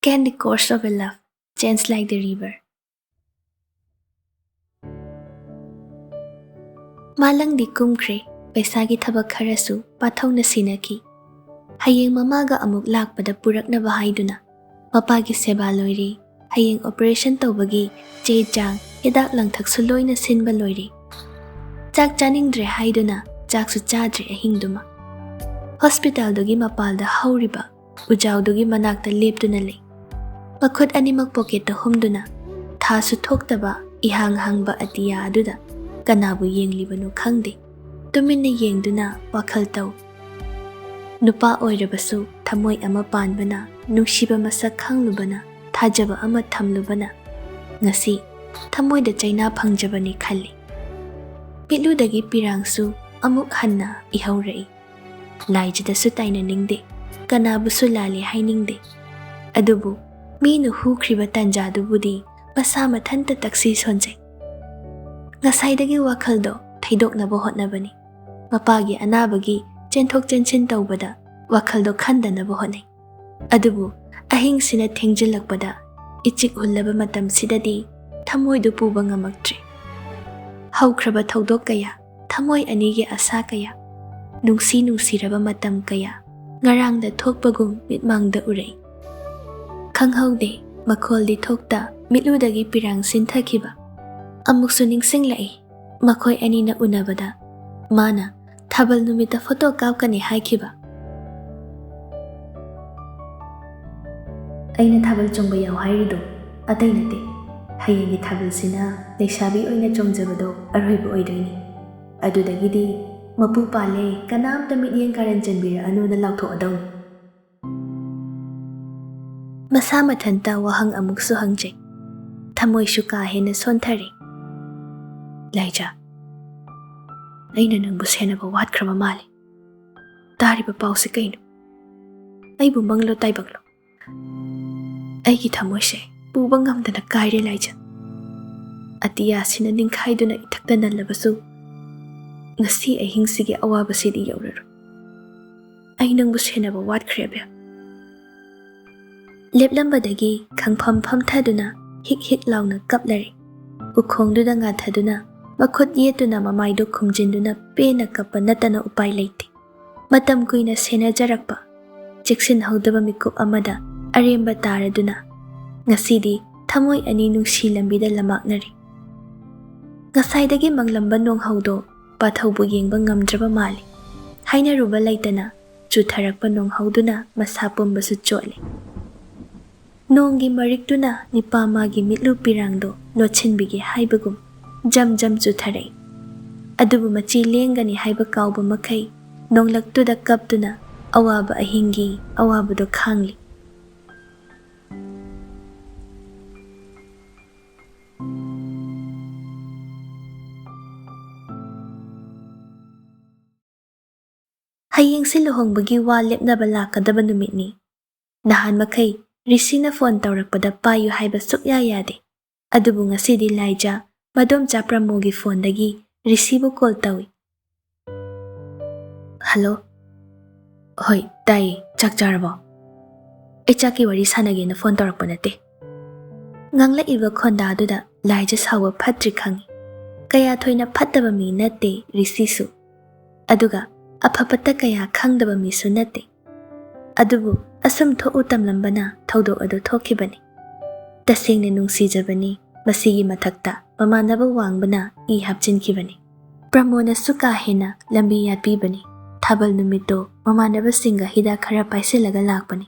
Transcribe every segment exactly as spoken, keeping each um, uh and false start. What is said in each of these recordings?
Can the course of a love change like the river? ꯃꯥꯂꯪꯗꯤ ꯀꯨꯝꯈ꯭ꯔꯦ, ꯄꯩꯁꯥꯒꯤ ꯊꯕꯛ ꯈꯔꯁꯨ ꯄꯥꯊꯧꯅ ꯁꯤꯟꯅꯈꯤ꯫ ꯍꯌꯦꯡ ꯃꯃꯥꯒ ꯑꯃꯨꯛ ꯂꯥꯛꯄꯗ ꯄꯨꯔꯛꯅꯕ ꯍꯥꯏꯗꯨꯅ ꯃꯄꯥꯒꯤ ꯁꯦꯕꯥ ꯂꯣꯏꯔꯦ, ꯍꯌꯦꯡ operation ꯇꯧꯕꯒꯤ ꯆꯦ ꯆꯥꯡ, ꯍꯤꯗꯥꯛ ꯂꯥꯡꯊꯛꯁꯨ ꯂꯣꯏꯅ ꯁꯤꯟꯕ ꯂꯣꯏꯔꯦ꯫ ꯆꯥꯛ ꯆꯥꯅꯤꯡꯗ꯭ꯔꯦ ꯍꯥꯏꯗꯨꯅ ꯆꯥꯛꯁꯨ ꯆꯥꯗ꯭ꯔꯦ ꯑꯍꯤꯡꯗꯨꯃ꯫ Hospitalꯗꯨꯒꯤ ꯃꯄꯥꯜꯗ ꯍꯧꯔꯤꯕ ꯎꯖꯥꯎꯗꯨꯒꯤ ꯃꯅꯥꯛꯇ ꯂꯦꯞꯇꯨꯅ ꯂꯩ꯫ ꯃꯈꯨꯠ ꯑꯅꯤꯃꯛ pocketꯇ ꯍꯨꯝꯗꯨꯅ, ꯊꯥꯁꯨ ꯊꯣꯛꯇꯕ ꯏꯍꯥꯡ ꯍꯥꯡꯕ ꯑꯇꯤꯌꯥ ꯑꯗꯨꯗ ꯀꯅꯥꯕꯨ ꯌꯦꯡꯂꯤꯕꯅꯣ ꯈꯪꯗꯦ꯫ ꯇꯨꯃꯤꯟꯅ ꯌꯦꯡꯗꯨꯅ ꯋꯥꯈꯜ ꯇꯧ꯫ ꯅꯨꯄꯥ ꯑꯣꯏꯔꯕꯁꯨ ꯊꯃꯣꯏ ꯑꯃ ꯄꯥꯟꯕꯅ, ꯅꯨꯡꯁꯤꯕ ꯃꯁꯛ ꯈꯪꯂꯨꯕꯅ, ꯊꯥꯖꯕ ꯑꯃ ꯊꯝꯂꯨꯕꯅ ꯉꯁꯤ ꯊꯃꯣꯏꯗ ꯆꯩꯅꯥ ꯐꯪꯖꯕꯅꯤ ꯈꯜꯂꯤ꯫ ꯄꯤꯠꯂꯨꯗꯒꯤ ꯄꯤꯔꯥꯡꯁꯨ ꯑꯃꯨꯛ ꯍꯟꯅ ꯏꯍꯧꯔꯛꯏ꯫ ꯂꯥꯏꯖꯗꯁꯨ ꯇꯥꯏꯅꯅꯤꯡꯗꯦ, ꯀꯅꯥꯕꯨꯁꯨ ꯂꯥꯜꯂꯦ ꯍꯥꯏꯅꯤꯡꯗꯦ꯫ ꯑꯗꯨꯕꯨ ꯃꯤꯅ ꯍꯨꯈ꯭ꯔꯤꯕ ꯇꯥꯟꯖꯥꯗꯨꯕꯨꯗꯤ ꯃꯁꯥ ꯃꯊꯟꯇ ꯇꯛꯁꯤ ꯁꯣꯟꯖꯩ꯫ ꯉꯁꯥꯏꯗꯒꯤ ꯋꯥꯈꯜꯗꯣ ꯊꯩꯗꯣꯛꯅꯕ ꯍꯣꯠꯅꯕꯅꯤ꯫ ꯃꯄꯥꯒꯤ ꯑꯅꯥꯕꯒꯤ ꯆꯦꯟꯊꯣꯛ ꯆꯦꯟꯁꯤꯟ ꯇꯧꯕꯗ ꯋꯥꯈꯜꯗꯣ ꯈꯟꯗꯅꯕ ꯍꯣꯠꯅꯩ꯫ ꯑꯗꯨꯕꯨ ꯑꯍꯤꯡꯁꯤꯅ ꯊꯦꯡꯖꯤꯜꯂꯛꯄꯗ ꯏꯆꯤꯛ ꯍꯨꯜꯂꯕ ꯃꯇꯝꯁꯤꯗꯗꯤ ꯊꯃꯣꯏꯗꯨ ꯄꯨꯕ ꯉꯝꯃꯛꯇ꯭ꯔꯦ꯫ ꯍꯧꯈ꯭ꯔꯕ ꯊꯧꯗꯣꯛ ꯀꯌꯥ, ꯊꯃꯣꯏ ꯑꯅꯤꯒꯤ ꯑꯁꯥ ꯀꯌꯥ, ꯅꯨꯡꯁꯤ ꯅꯨꯡꯁꯤꯔꯕ ꯃꯇꯝ ꯀꯌꯥ ꯉꯔꯥꯡꯗ ꯊꯣꯛꯄꯒꯨꯝ ꯃꯤꯠꯃꯥꯡꯗ ꯎꯔꯛꯏ꯫ ꯈꯪꯍꯧꯗꯦ, ꯃꯈꯣꯜꯗꯤ ꯊꯣꯛꯇ ꯃꯤꯠꯂꯨꯗꯒꯤ ꯄꯤꯔꯥꯡ ꯁꯤꯟꯊꯈꯤꯕ꯫ ꯑꯃꯨꯛꯁꯨ ꯅꯤꯡꯁꯤꯡꯂꯛꯏ, ꯃꯈꯣꯏ ꯑꯅꯤꯅ ꯎꯅꯕꯗ ꯃꯥꯅ ꯊꯥꯕꯜ ꯅꯨꯃꯤꯠꯇ photo ꯀꯥꯞꯀꯅꯤ ꯍꯥꯏꯈꯤꯕ꯫ ꯑꯩꯅ ꯊꯥꯕꯜ ꯆꯣꯡꯕ ꯌꯥꯎ ꯍꯥꯏꯔꯤꯗꯣ ꯑꯇꯩ ꯅꯠꯇꯦ, ꯍꯌꯦꯡꯒꯤ ꯊꯥꯕꯜꯁꯤꯅ ꯂꯩꯁꯥꯕꯤ ꯑꯣꯏꯅ ꯆꯣꯡꯖꯕꯗꯣ ꯑꯔꯣꯏꯕ ꯑꯣꯏꯗꯣꯏꯅꯤ꯫ ꯑꯗꯨꯗꯒꯤꯗꯤ ꯃꯄꯨ ꯄꯥꯜꯂꯦ, ꯀꯅꯥꯝꯇ ꯃꯤꯠꯌꯦꯡ ꯀꯥꯔꯟ ꯆꯦꯟꯕꯤꯔꯛꯑꯅꯨꯅ ꯂꯥꯎꯊꯣꯛꯑꯗꯧꯅꯤ꯫ ꯃꯁꯥ ꯃꯊꯟꯇ ꯋꯥꯍꯪ ꯑꯃꯨꯛꯁꯨ ꯍꯪꯖꯩ꯫ ꯊꯃꯣꯏꯁꯨ ꯀꯥ ꯍꯦꯟꯅ ꯁꯣꯟꯊꯔꯦ꯫ ꯂꯥꯏꯖꯥ, ꯑꯩꯅ ꯅꯪꯕꯨ ꯁꯦꯟꯅꯕ ꯋꯥꯠꯈ꯭ꯔꯕ ꯃꯥꯜꯂꯦ꯫ ꯇꯥꯔꯤꯕ ꯄꯥꯎꯁꯦ ꯀꯩꯅꯣ? ꯑꯩꯕꯨ ꯃꯪꯂꯣ ꯇꯥꯏꯕꯪꯂꯣ? ꯑꯩꯒꯤ ꯊꯃꯣꯏꯁꯦ ꯄꯨꯕ ꯉꯝꯗꯅ ꯀꯥꯏꯔꯦ ꯂꯥꯏꯖꯥ꯫ ꯑꯇꯤꯌꯥꯁꯤꯅ ꯅꯤꯡꯈꯥꯏꯗꯨꯅ ꯏꯊꯛꯇ ꯅꯜꯂꯕꯁꯨ ꯉꯁꯤ ꯑꯍꯤꯡꯁꯤꯒꯤ ꯑꯋꯥꯕꯁꯤꯗꯤ ꯌꯧꯔꯔꯣꯏ꯫ ꯑꯩ ꯅꯪꯕꯨ ꯁꯦꯟꯅꯕ ꯋꯥꯠꯈ꯭ꯔꯦ ꯑꯕꯦꯝ꯫ ꯂꯦꯞꯂꯝꯕꯗꯒꯤ ꯈꯪꯐꯝ ꯐꯝꯊꯗꯨꯅ ꯍꯤꯛ ꯍꯤꯛ ꯂꯥꯎꯅ ꯀꯞꯂꯔꯦ꯫ ꯎꯈꯣꯡꯗꯨꯗ ꯉꯥꯊꯗꯨꯅ ꯃꯈꯨꯠ ꯌꯦꯠꯇꯨꯅ ꯃꯃꯥꯏꯗꯨ ꯈꯨꯝꯖꯤꯟꯗꯨꯅ ꯄꯦꯟꯅ ꯀꯞꯄ ꯅꯠꯇꯅ ꯎꯄꯥꯏ ꯂꯩꯇꯦ꯫ ꯃꯇꯝ ꯀꯨꯏꯅ ꯁꯦꯟꯅꯖꯔꯛꯄ ꯆꯦꯛꯁꯤꯟꯍꯧꯗꯕ ꯃꯤꯀꯨꯞ ꯑꯃꯗ ꯑꯔꯦꯝꯕ ꯇꯥꯔꯗꯨꯅ ꯉꯁꯤꯗꯤ ꯊꯃꯣꯏ ꯑꯅꯤ ꯅꯨꯡꯁꯤ ꯂꯝꯕꯤꯗ ꯂꯝꯃꯥꯛꯅꯔꯦ꯫ ꯉꯁꯥꯏꯗꯒꯤ ꯃꯪꯂꯝꯕ ꯅꯣꯡꯍꯧꯗꯣ ꯄꯥꯊꯧꯕꯨ ꯌꯦꯡꯕ ꯉꯝꯗ꯭ꯔꯕ ꯃꯥꯜꯂꯤ꯫ ꯍꯥꯏꯅꯔꯨꯕ ꯂꯩꯇꯅ ꯆꯨꯊꯔꯛꯄ ꯅꯣꯡꯍꯧꯗꯨꯅ ꯃꯁꯥ ꯄꯨꯝꯕꯁꯨ ꯆꯣꯠꯂꯦ꯫ ꯅꯣꯡꯒꯤ ꯃꯔꯤꯛꯇꯨꯅ ꯅꯤꯄꯥ ꯃꯥꯒꯤ ꯃꯤꯠꯂꯨ ꯄꯤꯔꯥꯡꯗꯣ ꯂꯣꯠꯁꯤꯟꯕꯤꯒꯦ ꯍꯥꯏꯕꯒꯨꯝ ꯖꯝ ꯖꯝ ꯆꯨꯊꯔꯛꯏ꯫ ꯑꯗꯨꯕꯨ ꯃꯆꯤ ꯂꯦꯡꯒꯅꯤ ꯍꯥꯏꯕ ꯀꯥꯎꯕ ꯃꯈꯩ ꯅꯣꯡꯂꯛꯇꯨꯗ ꯀꯞꯇꯨꯅ ꯑꯋꯥꯕ ꯑꯍꯤꯡꯒꯤ ꯑꯋꯥꯕꯗꯣ ꯈꯥꯡꯂꯤ꯫ ꯍꯌꯦꯡꯁꯤ ꯂꯨꯍꯣꯡꯕꯒꯤ ꯋꯥ ꯂꯦꯞꯅꯕ ꯂꯥꯛꯀꯗꯕ ꯅꯨꯃꯤꯠꯅꯤ꯫ ꯅꯍꯥꯟ ꯃꯈꯩ ꯔꯤꯁꯤꯅ ꯐꯣꯟ ꯇꯧꯔꯛꯄꯗ ꯄꯥꯏꯌꯨ ꯍꯥꯏꯕ ꯁꯨꯛꯌꯥ ꯌꯥꯗꯦ꯫ ꯑꯗꯨꯕꯨ ꯉꯁꯤꯗꯤ ꯂꯥꯏꯖꯥ ꯃꯗꯣꯝꯆꯥ ꯄ꯭ꯔꯃꯣꯒꯤ ꯐꯣꯟꯗꯒꯤ ꯔꯤꯁꯤꯕꯨ ꯀꯣꯜ ꯇꯧꯏ꯫ "ꯍꯜꯂꯣ꯫ ꯍꯣꯏ, ꯇꯥꯏꯌꯦ꯫ ꯆꯥꯛ ꯆꯥꯔꯕꯣ? ꯑꯩ ꯆꯥꯛꯀꯤ ꯋꯥꯔꯤ ꯁꯥꯟꯅꯒꯦꯅ ꯐꯣꯟ ꯇꯧꯔꯛꯄ ꯅꯠꯇꯦ꯫" ꯉꯥꯡꯂꯛꯏꯕ ꯈꯣꯟꯗꯥꯗꯨꯗ ꯂꯥꯏꯖꯥ ꯁꯥꯎꯕ ꯐꯠꯇ꯭ꯔꯤ ꯈꯪꯏ꯫ ꯀꯌꯥ ꯊꯣꯏꯅ ꯐꯠꯇꯕ ꯃꯤ ꯅꯠꯇꯦ ꯔꯤꯁꯤꯁꯨ꯫ ꯑꯗꯨꯒ ꯑꯐ ꯐꯠꯇ ꯀꯌꯥ ꯈꯪꯗꯕ ꯃꯤꯁꯨ ꯅꯠꯇꯦ꯫ ꯑꯗꯨꯕꯨ ꯑꯁꯨꯝ ꯊꯣꯛꯎ ꯇꯝꯂꯝꯕꯅ ꯊꯧꯗꯣꯛ ꯑꯗꯨ ꯊꯣꯛꯈꯤꯕꯅꯤ꯫ ꯇꯁꯦꯡꯅ ꯅꯨꯡꯁꯤꯖꯕꯅꯤ꯫ ꯃꯁꯤꯒꯤ ꯃꯊꯛꯇ ꯃꯃꯥꯟꯅꯕ ꯋꯥꯡꯕꯅ ꯏ ꯍꯥꯞꯆꯤꯟꯈꯤꯕꯅꯤ꯫ ꯄ꯭ꯔꯃꯣꯗꯁꯨ ꯀꯥ ꯍꯦꯟꯅ ꯂꯝꯕꯤ ꯌꯥꯠꯄꯤꯕꯅꯤ꯫ ꯊꯥꯕꯜ ꯅꯨꯃꯤꯠꯇꯣ ꯃꯃꯥꯟꯅꯕꯁꯤꯡꯒ ꯍꯤꯗꯥꯛ ꯈꯔ ꯄꯥꯏꯁꯤꯜꯂꯒ ꯂꯥꯛꯄꯅꯤ꯫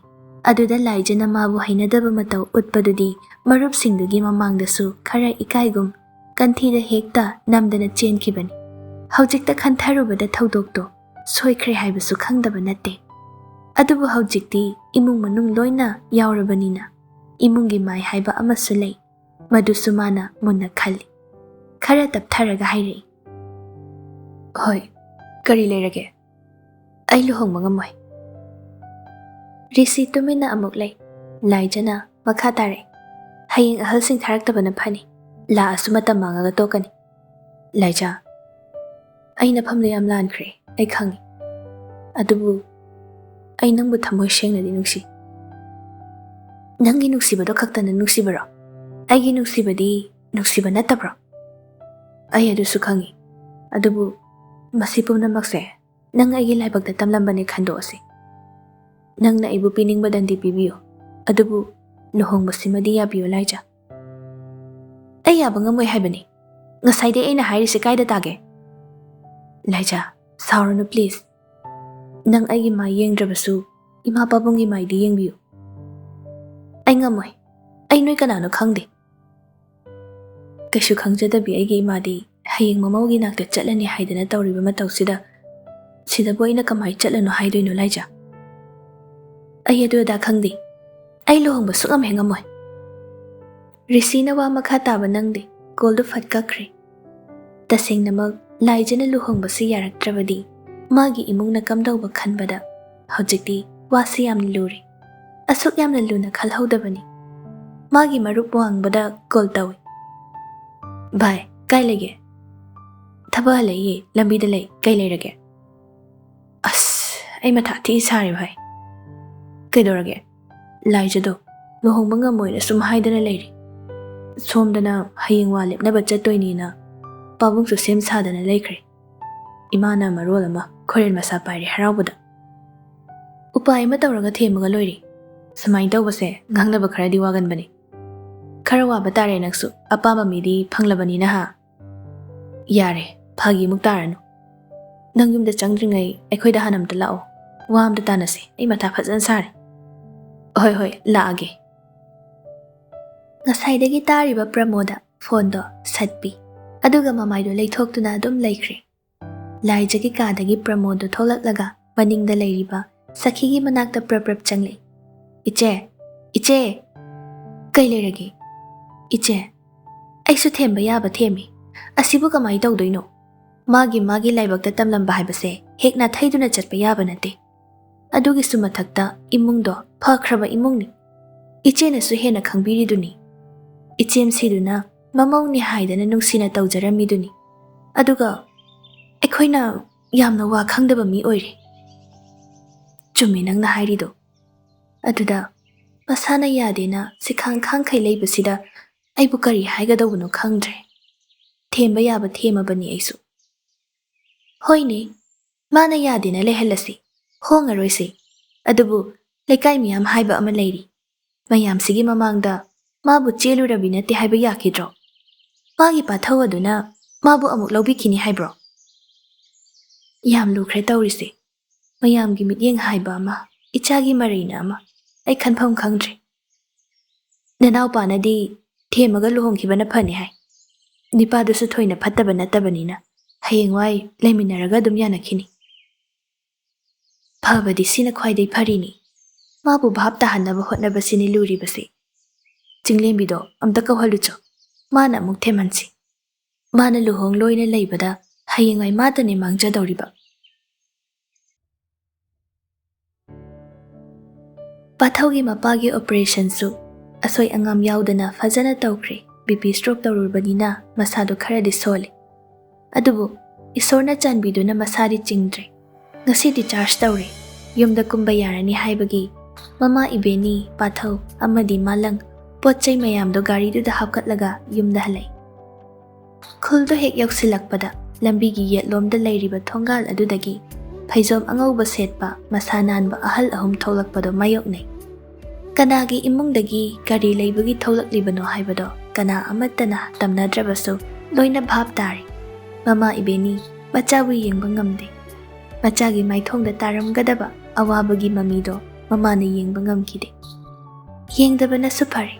ꯑꯗꯨꯗ ꯂꯥꯏꯖꯥꯅ ꯃꯥꯕꯨ ꯍꯩꯅꯗꯕ ꯃꯇꯧ ꯎꯠꯄꯗꯨꯗꯤ ꯃꯔꯨꯞꯁꯤꯡꯗꯨꯒꯤ ꯃꯃꯥꯡꯗꯁꯨ ꯈꯔ ꯏꯀꯥꯏꯒꯨꯝ ꯀꯟꯊꯤꯗ ꯍꯦꯛꯇ ꯅꯝꯗꯅ ꯆꯦꯟꯈꯤꯕꯅꯤ꯫ ꯍꯧꯖꯤꯛꯇ ꯈꯟꯊꯔꯨꯕꯗ ꯊꯧꯗꯣꯛꯇꯣ ꯁꯣꯏꯈ꯭ꯔꯦ ꯍꯥꯏꯕꯁꯨ ꯈꯪꯗꯕ ꯅꯠꯇꯦ꯫ ꯑꯗꯨꯕꯨ ꯍꯧꯖꯤꯛꯇꯤ ꯏꯃꯨꯡ ꯃꯅꯨꯡ ꯂꯣꯏꯅ ꯌꯥꯎꯔꯕꯅꯤꯅ ꯏꯃꯨꯡꯒꯤ ꯃꯥꯏ ꯍꯥꯏꯕ ꯑꯃꯁꯨ ꯂꯩ꯫ ꯃꯗꯨꯁꯨ ꯃꯥꯅ ꯃꯨꯟꯅ ꯈꯜꯂꯤ꯫ ꯈꯔ ꯇꯞꯊꯔꯒ ꯍꯥꯏꯔꯛꯏ, "ꯍꯣꯏ, ꯀꯔꯤ ꯂꯩꯔꯒꯦ? ꯑꯩ ꯂꯨꯍꯣꯡꯕ ꯉꯝꯃꯣꯏ꯫" ꯔꯤꯁꯤ ꯇꯨꯃꯤꯟꯅ ꯑꯃꯨꯛ ꯂꯩ꯫ ꯂꯥꯏꯖꯥꯅ ꯃꯈꯥ ꯇꯥꯔꯛꯏ, "ꯍꯌꯦꯡ ꯑꯍꯜꯁꯤꯡ ꯊꯥꯔꯛꯇꯕꯅ ꯐꯅꯤ꯫ ꯂꯥꯛꯑꯁꯨ ꯃꯇꯝ ꯃꯥꯡꯉꯒ ꯇꯣꯛꯀꯅꯤ꯫" "ꯂꯥꯏꯖꯥ, ꯑꯩ ꯅꯐꯝꯗ ꯌꯥꯝ ꯂꯥꯟꯈ꯭ꯔꯦ, ꯑꯩ ꯈꯪꯉꯤ꯫ ꯑꯗꯨꯕꯨ ꯑꯩ ꯅꯪꯕꯨ ꯊꯃꯣꯏ ꯁꯦꯡꯅꯗꯤ ꯅꯨꯡꯁꯤ꯫" ꯅꯪꯒꯤ ꯅꯨꯡꯁꯤꯕꯗꯣ ꯈꯛꯇꯅ ꯅꯨꯡꯁꯤꯕꯔꯣ? ꯑꯩꯒꯤ ꯅꯨꯡꯁꯤꯕꯗꯤ ꯅꯨꯡꯁꯤꯕ ꯅꯠꯇꯕ꯭ꯔꯣ? ꯑꯩ ꯑꯗꯨꯁꯨ ꯈꯪꯉꯤ꯫ ꯑꯗꯨꯕꯨ ꯃꯁꯤ ꯄꯨꯝꯅꯃꯛꯁꯦ ꯅꯪ ꯑꯩꯒꯤ ꯂꯥꯏꯕꯛꯇ ꯇꯝꯂꯝꯕꯅꯦ ꯈꯟꯗꯣꯛꯑꯁꯤ꯫ ꯅꯪꯅ ꯑꯩꯕꯨ ꯄꯤꯅꯤꯡꯕꯗꯪꯗꯤ ꯄꯤꯕꯤꯌꯨ, ꯑꯗꯨꯕꯨ ꯂꯨꯍꯣꯡꯕꯁꯤꯃꯗꯤ ꯌꯥꯕꯤꯌꯨ, ꯂꯥꯏꯖꯥ꯫ ꯑꯩ ꯌꯥꯕ ꯉꯝꯃꯣꯏ ꯍꯥꯏꯕꯅꯤ꯫ ꯉꯁꯥꯏꯗꯩ ꯑꯩꯅ ꯍꯥꯏꯔꯤꯁꯦ ꯀꯥꯏꯗ ꯇꯥꯒꯦ? ꯂꯥꯏꯖꯥ, ꯁꯥꯎꯔꯅꯨ please꯫ ꯅꯪ ꯑꯩꯒꯤ ꯃꯥꯏ ꯌꯦꯡꯗ꯭ꯔꯕꯁꯨ ꯏꯃꯥ ꯄꯥꯕꯨꯡꯒꯤ ꯃꯥꯏꯗꯤ ꯌꯦꯡꯕꯤꯌꯨ꯫ ꯑꯩ ꯉꯝꯃꯣꯏ꯫ ꯑꯩ ꯅꯣꯏ ꯀꯅꯥꯅꯣ ꯈꯪꯗꯦ꯫ ꯀꯩꯁꯨ ꯈꯪꯖꯗꯕꯤ ꯑꯩꯒꯤ ꯏꯃꯥꯗꯤ ꯍꯌꯦꯡ ꯃꯃꯧꯒꯤ ꯅꯥꯛꯇ ꯆꯠꯂꯅꯤ ꯍꯥꯏꯗꯅ ꯇꯧꯔꯤꯕ ꯃꯇꯧꯁꯤꯗ, ꯁꯤꯗꯕꯨ ꯑꯩꯅ ꯀꯃꯥꯏ ꯆꯠꯂꯅꯣ ꯍꯥꯏꯗꯣꯏꯅꯣ, ꯂꯥꯏꯖꯥ? ꯑꯩ ꯑꯗꯨ ꯑꯗꯥ ꯈꯪꯗꯦ꯫ ꯑꯩ ꯂꯨꯍꯣꯡꯕ ꯁꯨꯛꯉꯝ ꯍꯦꯛ ꯉꯝꯃꯣꯏ꯫ ꯔꯤꯁꯤꯅ ꯋꯥ ꯃꯈꯥ ꯇꯥꯕ ꯅꯪꯗꯦ꯫ ꯀꯣꯜꯗꯨ ꯐꯠ ꯀꯛꯈ꯭ꯔꯦ꯫ ꯇꯁꯦꯡꯅꯃꯛ ꯂꯥꯏꯖꯥꯅ ꯂꯨꯍꯣꯡꯕꯁꯤ ꯌꯥꯔꯛꯇ꯭ꯔꯕꯗꯤ ꯃꯥꯒꯤ ꯏꯃꯨꯡꯅ ꯀꯝꯗꯧꯕ ꯈꯟꯕꯗ ꯍꯧꯖꯤꯛꯇꯤ ꯋꯥꯁꯤ ꯌꯥꯝꯅ ꯂꯨꯔꯦ꯫ ꯑꯁꯨꯛ ꯌꯥꯝꯅ ꯂꯨꯅ ꯈꯜꯍꯧꯗꯕꯅꯤ꯫ ꯃꯥꯒꯤ ꯃꯔꯨꯞ ꯋꯥꯡꯕꯗ ꯀꯣꯜ ꯇꯧꯏ꯫ "ꯚꯥꯏ, ꯀꯥꯏ ꯂꯩꯒꯦ?" "ꯊꯕꯛ ꯍꯜꯂꯛꯏꯌꯦ, ꯂꯝꯕꯤꯗ ꯂꯩ꯫ ꯀꯩ ꯂꯩꯔꯒꯦ?" "ꯑꯁ, ꯑꯩ ꯃꯊꯥ ꯊꯤ ꯁꯥꯔꯦ ꯚꯥꯏ꯫" "ꯀꯩꯗꯧꯔꯒꯦ?" "ꯂꯥꯏꯖꯥꯗꯣ ꯂꯨꯍꯣꯡꯕ ꯉꯝꯃꯣꯏꯅ ꯁꯨꯝ ꯍꯥꯏꯗꯅ ꯂꯩꯔꯤ꯫ ꯁꯣꯝꯗꯅ ꯍꯌꯦꯡ ꯋꯥ ꯂꯦꯞꯅꯕ ꯆꯠꯇꯣꯏꯅꯦꯅ ꯄꯥꯕꯨꯡꯁꯨ ꯁꯦꯝ ꯁꯥꯗꯅ ꯂꯩꯈ꯭ꯔꯦ꯫ ꯏꯃꯥꯅ ꯃꯔꯣꯜ ꯑꯃ ꯈꯣꯏꯔꯦꯟ ꯃꯁꯥ ꯄꯥꯏꯔꯦ ꯍꯔꯥꯎꯕꯗ꯫ ꯎꯄꯥꯏ ꯑꯃ ꯇꯧꯔꯒ ꯊꯦꯝꯃꯒ ꯂꯣꯏꯔꯦ꯫ ꯁꯨꯃꯥꯏꯅ ꯇꯧꯕꯁꯦ ꯉꯥꯡꯅꯕ ꯈꯔꯗꯤ ꯋꯥꯒꯟꯕꯅꯤ꯫ ꯈꯔ ꯋꯥꯕ ꯇꯥꯔꯦ ꯅꯪꯁꯨ, ꯑꯄꯥꯝꯕ ꯃꯤꯗꯤ ꯐꯪꯂꯕꯅꯤꯅ ꯍꯥ?" "ꯌꯥꯔꯦ, ꯐꯥꯒꯤꯃꯨꯛ ꯇꯥꯔꯅꯨ꯫ ꯅꯪ ꯌꯨꯝꯗ ꯆꯪꯗ꯭ꯔꯤꯉꯩ ꯑꯩꯈꯣꯏꯗ ꯍꯥꯟꯅ ꯑꯝꯇ ꯂꯥꯛꯑꯣ꯫ ꯋꯥ ꯑꯝꯇ ꯇꯥꯟꯅꯁꯦ꯫ ꯑꯩ ꯃꯊꯥ ꯐꯖꯅ ꯁꯥꯔꯦ꯫" "ꯍꯣꯏ, ꯍꯣꯏ, ꯂꯥꯛꯑꯒꯦ꯫" ꯉꯁꯥꯏꯗꯒꯤ ꯇꯥꯔꯤꯕ ꯄ꯭ꯔꯃꯣꯗ ꯐꯣꯟꯗꯣ ꯁꯠꯄꯤ꯫ ꯑꯗꯨꯒ ꯃꯃꯥꯏꯗꯣ ꯂꯩꯊꯣꯛꯇꯨꯅ ꯑꯗꯨꯝ ꯂꯩꯈ꯭ꯔꯦ꯫ ꯂꯥꯏꯖꯥꯒꯤ ꯀꯥꯗꯒꯤ ꯄ꯭ꯔꯃꯣꯗ ꯊꯣꯛꯂꯛꯂꯒ ꯃꯅꯤꯡꯗ ꯂꯩꯔꯤꯕ ꯁꯈꯤꯒꯤ ꯃꯅꯥꯛꯇ ꯄ꯭ꯔꯞ ꯄ꯭ꯔꯞ ꯆꯪꯂꯛꯏ꯫ "ꯏꯆꯦ! ꯏꯆꯦ!" "ꯀꯩ ꯂꯩꯔꯒꯦ?" "ꯏꯆꯦ, ꯑꯩꯁꯨ ꯊꯦꯝꯕ ꯌꯥꯕ ꯊꯦꯝꯃꯤ꯫ ꯑꯁꯤꯕꯨ ꯀꯃꯥꯏ ꯇꯧꯗꯣꯏꯅꯣ? ꯃꯥꯒꯤ ꯃꯥꯒꯤ ꯂꯥꯏꯕꯛꯇ ꯇꯝꯂꯝꯕ ꯍꯥꯏꯕꯁꯦ ꯍꯦꯛ ꯅꯥꯊꯩꯗꯨꯅ ꯆꯠꯄ ꯌꯥꯕ ꯅꯠꯇꯦ꯫ ꯑꯗꯨꯒꯤꯁꯨ ꯃꯊꯛꯇ ꯏꯃꯨꯡꯗꯣ ꯐꯈ꯭ꯔꯕ ꯏꯃꯨꯡꯅꯤ꯫ ꯏꯆꯦꯅꯁꯨ ꯍꯦꯟꯅ ꯈꯪꯕꯤꯔꯤꯗꯨꯅꯤ꯫ ꯏꯆꯦꯝꯁꯤꯗꯨꯅ ꯃꯃꯧꯅꯤ ꯍꯥꯏꯗꯅ ꯅꯨꯡꯁꯤꯅ ꯇꯧꯖꯔꯝꯃꯤꯗꯨꯅꯤ꯫ ꯑꯗꯨꯒ ꯑꯩꯈꯣꯏꯅ ꯌꯥꯝꯅ ꯋꯥ ꯈꯪꯗꯕ ꯃꯤ ꯑꯣꯏꯔꯦ꯫" "ꯆꯨꯝꯃꯦ ꯅꯪꯅ ꯍꯥꯏꯔꯤꯗꯣ꯫" ꯑꯗꯨꯗ ꯃꯁꯥꯅ ꯌꯥꯗꯦꯅ ꯁꯤꯈꯥꯡ ꯈꯥꯡꯈꯩ ꯂꯩꯕꯁꯤꯗ ꯑꯩꯕꯨ ꯀꯔꯤ ꯍꯥꯏꯒꯗꯧꯕꯅꯣ ꯈꯪꯗ꯭ꯔꯦ꯫ ꯊꯦꯝꯕ ꯌꯥꯕ ꯊꯦꯝꯃꯕꯅꯤ ꯑꯩꯁꯨ꯫ ꯍꯣꯏꯅꯦ, ꯃꯥꯅ ꯌꯥꯗꯦꯅ ꯂꯩꯍꯜꯂꯁꯤ, ꯍꯣꯡꯉꯔꯣꯏꯁꯤ꯫ ꯑꯗꯨꯕꯨ ꯂꯩꯀꯥꯏ ꯃꯤꯌꯥꯝ ꯍꯥꯏꯕ ꯑꯃ ꯂꯩꯔꯤ꯫ ꯃꯌꯥꯝꯁꯤꯒꯤ ꯃꯃꯥꯡꯗ ꯃꯥꯕꯨ ꯆꯦꯜꯂꯨꯔꯕꯤ ꯅꯠꯇꯦ ꯍꯥꯏꯕ ꯌꯥꯈꯤꯗ꯭ꯔꯣ? ꯃꯥꯒꯤ ꯄꯥꯊꯧ ꯑꯗꯨꯅ ꯃꯥꯕꯨ ꯑꯃꯨꯛ ꯂꯧꯕꯤꯈꯤꯅꯤ ꯍꯥꯏꯕ꯭ꯔꯣ? ꯌꯥꯝ ꯂꯨꯈ꯭ꯔꯦ ꯇꯧꯔꯤꯁꯦ꯫ ꯃꯌꯥꯝꯒꯤ ꯃꯤꯠꯌꯦꯡ ꯍꯥꯏꯕ ꯑꯃ, ꯏꯆꯥꯒꯤ ꯃꯔꯩꯅ ꯑꯃ, ꯑꯩ ꯈꯟꯐꯝ ꯈꯪꯗ꯭ꯔꯦ꯫ ꯅꯅꯥꯎꯄꯥꯅꯗꯤ ꯊꯦꯝꯃꯒ ꯂꯨꯍꯣꯡꯈꯤꯕꯅ ꯐꯅꯤ ꯍꯥꯏ꯫ ꯅꯤꯄꯥꯗꯨꯁꯨ ꯊꯣꯏꯅ ꯐꯠꯇꯕ ꯅꯠꯇꯕꯅꯤꯅ ꯍꯌꯦꯡꯋꯥꯏ ꯂꯩꯃꯤꯟꯅꯔꯒ ꯑꯗꯨꯝ ꯌꯥꯅꯈꯤꯅꯤ꯫ ꯐꯕꯗꯤ ꯁꯤꯅ ꯈ꯭ꯋꯥꯏꯗꯩ ꯐꯔꯤꯅꯤ꯫ ꯃꯥꯕꯨ ꯚꯥꯞ ꯇꯥꯍꯟꯅꯕ ꯍꯣꯠꯅꯕꯁꯤꯅꯤ ꯂꯨꯔꯤꯕꯁꯤ꯫ ꯆꯤꯡꯂꯦꯝꯕꯤꯗꯣ ꯑꯝꯇ ꯀꯧꯍꯜꯂꯨꯆꯣ꯫ ꯃꯥꯅ ꯑꯃꯨꯛ ꯊꯦꯝꯍꯟꯁꯤ꯫ ꯃꯥꯅ ꯂꯨꯍꯣꯡ ꯂꯣꯏꯅ ꯂꯩꯕꯗ ꯍꯌꯦꯡꯋꯥꯏ ꯃꯥꯇꯅꯦ ꯃꯥꯡꯖꯗꯧꯔꯤꯕ꯫ ꯄꯥꯊꯧꯒꯤ ꯃꯄꯥꯒꯤ ꯑꯣꯄꯔꯦꯁꯟꯁꯨ ꯑꯁꯣꯏ ꯑꯉꯥꯝ ꯌꯥꯎꯗꯅ ꯐꯖꯅ ꯇꯧꯈ꯭ꯔꯦ꯫ ꯕꯤ ꯄꯤ ꯁ꯭ꯇ꯭ꯔꯣꯛ ꯇꯧꯔꯨꯔꯕꯅꯤꯅ ꯃꯁꯥꯗꯣ ꯈꯔꯗꯤ ꯁꯣꯜꯂꯤ꯫ ꯑꯗꯨꯕꯨ ꯏꯁꯣꯔꯅ ꯆꯥꯟꯕꯤꯗꯨꯅ ꯃꯁꯥꯗꯤ ꯆꯤꯡꯗ꯭ꯔꯦ꯫ ꯉꯁꯤꯗꯤ ꯆꯥꯔꯖ ꯇꯧꯔꯦ꯫ ꯌꯨꯝꯗ ꯀꯨꯝꯕ ꯌꯥꯔꯅꯤ ꯍꯥꯏꯕꯒꯤ ꯃꯃꯥ ꯏꯕꯦꯅꯤ, ꯄꯥꯊꯧ ꯑꯃꯗꯤ ꯃꯥꯂꯪ ꯄꯣꯠ ꯆꯩ ꯃꯌꯥꯝꯗꯣ ꯒꯥꯔꯤꯗꯨꯗ ꯍꯥꯞꯀꯠꯂꯒ ꯌꯨꯝꯗ ꯍꯜꯂꯛꯏ꯫ ꯈꯨꯜꯗꯣ ꯍꯦꯛ ꯌꯧꯁꯤꯜꯂꯛꯄꯗ ꯂꯝꯕꯤꯒꯤ ꯌꯦꯠꯂꯣꯝꯗ ꯂꯩꯔꯤꯕ ꯊꯣꯡꯒꯥꯜ ꯑꯗꯨꯗꯒꯤ ꯐꯩꯖꯣꯝ ꯑꯉꯧꯕ ꯁꯦꯠꯄ ꯃꯁꯥ ꯅꯥꯟꯕ ꯑꯍꯜ ꯑꯍꯨꯝ ꯊꯣꯛꯂꯛꯄꯗꯣ ꯃꯥꯌꯣꯛꯅꯩ꯫ ꯀꯅꯥꯒꯤ ꯏꯃꯨꯡꯗꯒꯤ ꯀꯔꯤ ꯂꯩꯕꯒꯤ ꯊꯣꯛꯂꯛꯂꯤꯕꯅꯣ ꯍꯥꯏꯕꯗꯣ ꯀꯅꯥ ꯑꯃꯠꯇꯅ ꯇꯝꯅꯗ꯭ꯔꯕꯁꯨ ꯂꯣꯏꯅ ꯚꯥꯞ ꯇꯥꯔꯦ꯫ ꯃꯃꯥ ꯏꯕꯦꯅꯤ ꯃꯆꯥꯕꯨ ꯌꯦꯡꯕ ꯉꯝꯗꯦ꯫ ꯃꯆꯥꯒꯤ ꯃꯥꯏꯊꯣꯡꯗ ꯇꯥꯔꯝꯒꯗꯕ ꯑꯋꯥꯕꯒꯤ ꯃꯃꯤꯗꯣ ꯃꯃꯥꯅ ꯌꯦꯡꯕ ꯉꯝꯈꯤꯗꯦ꯫ ꯌꯦꯡꯗꯕꯅꯁꯨ ꯐꯔꯦ꯫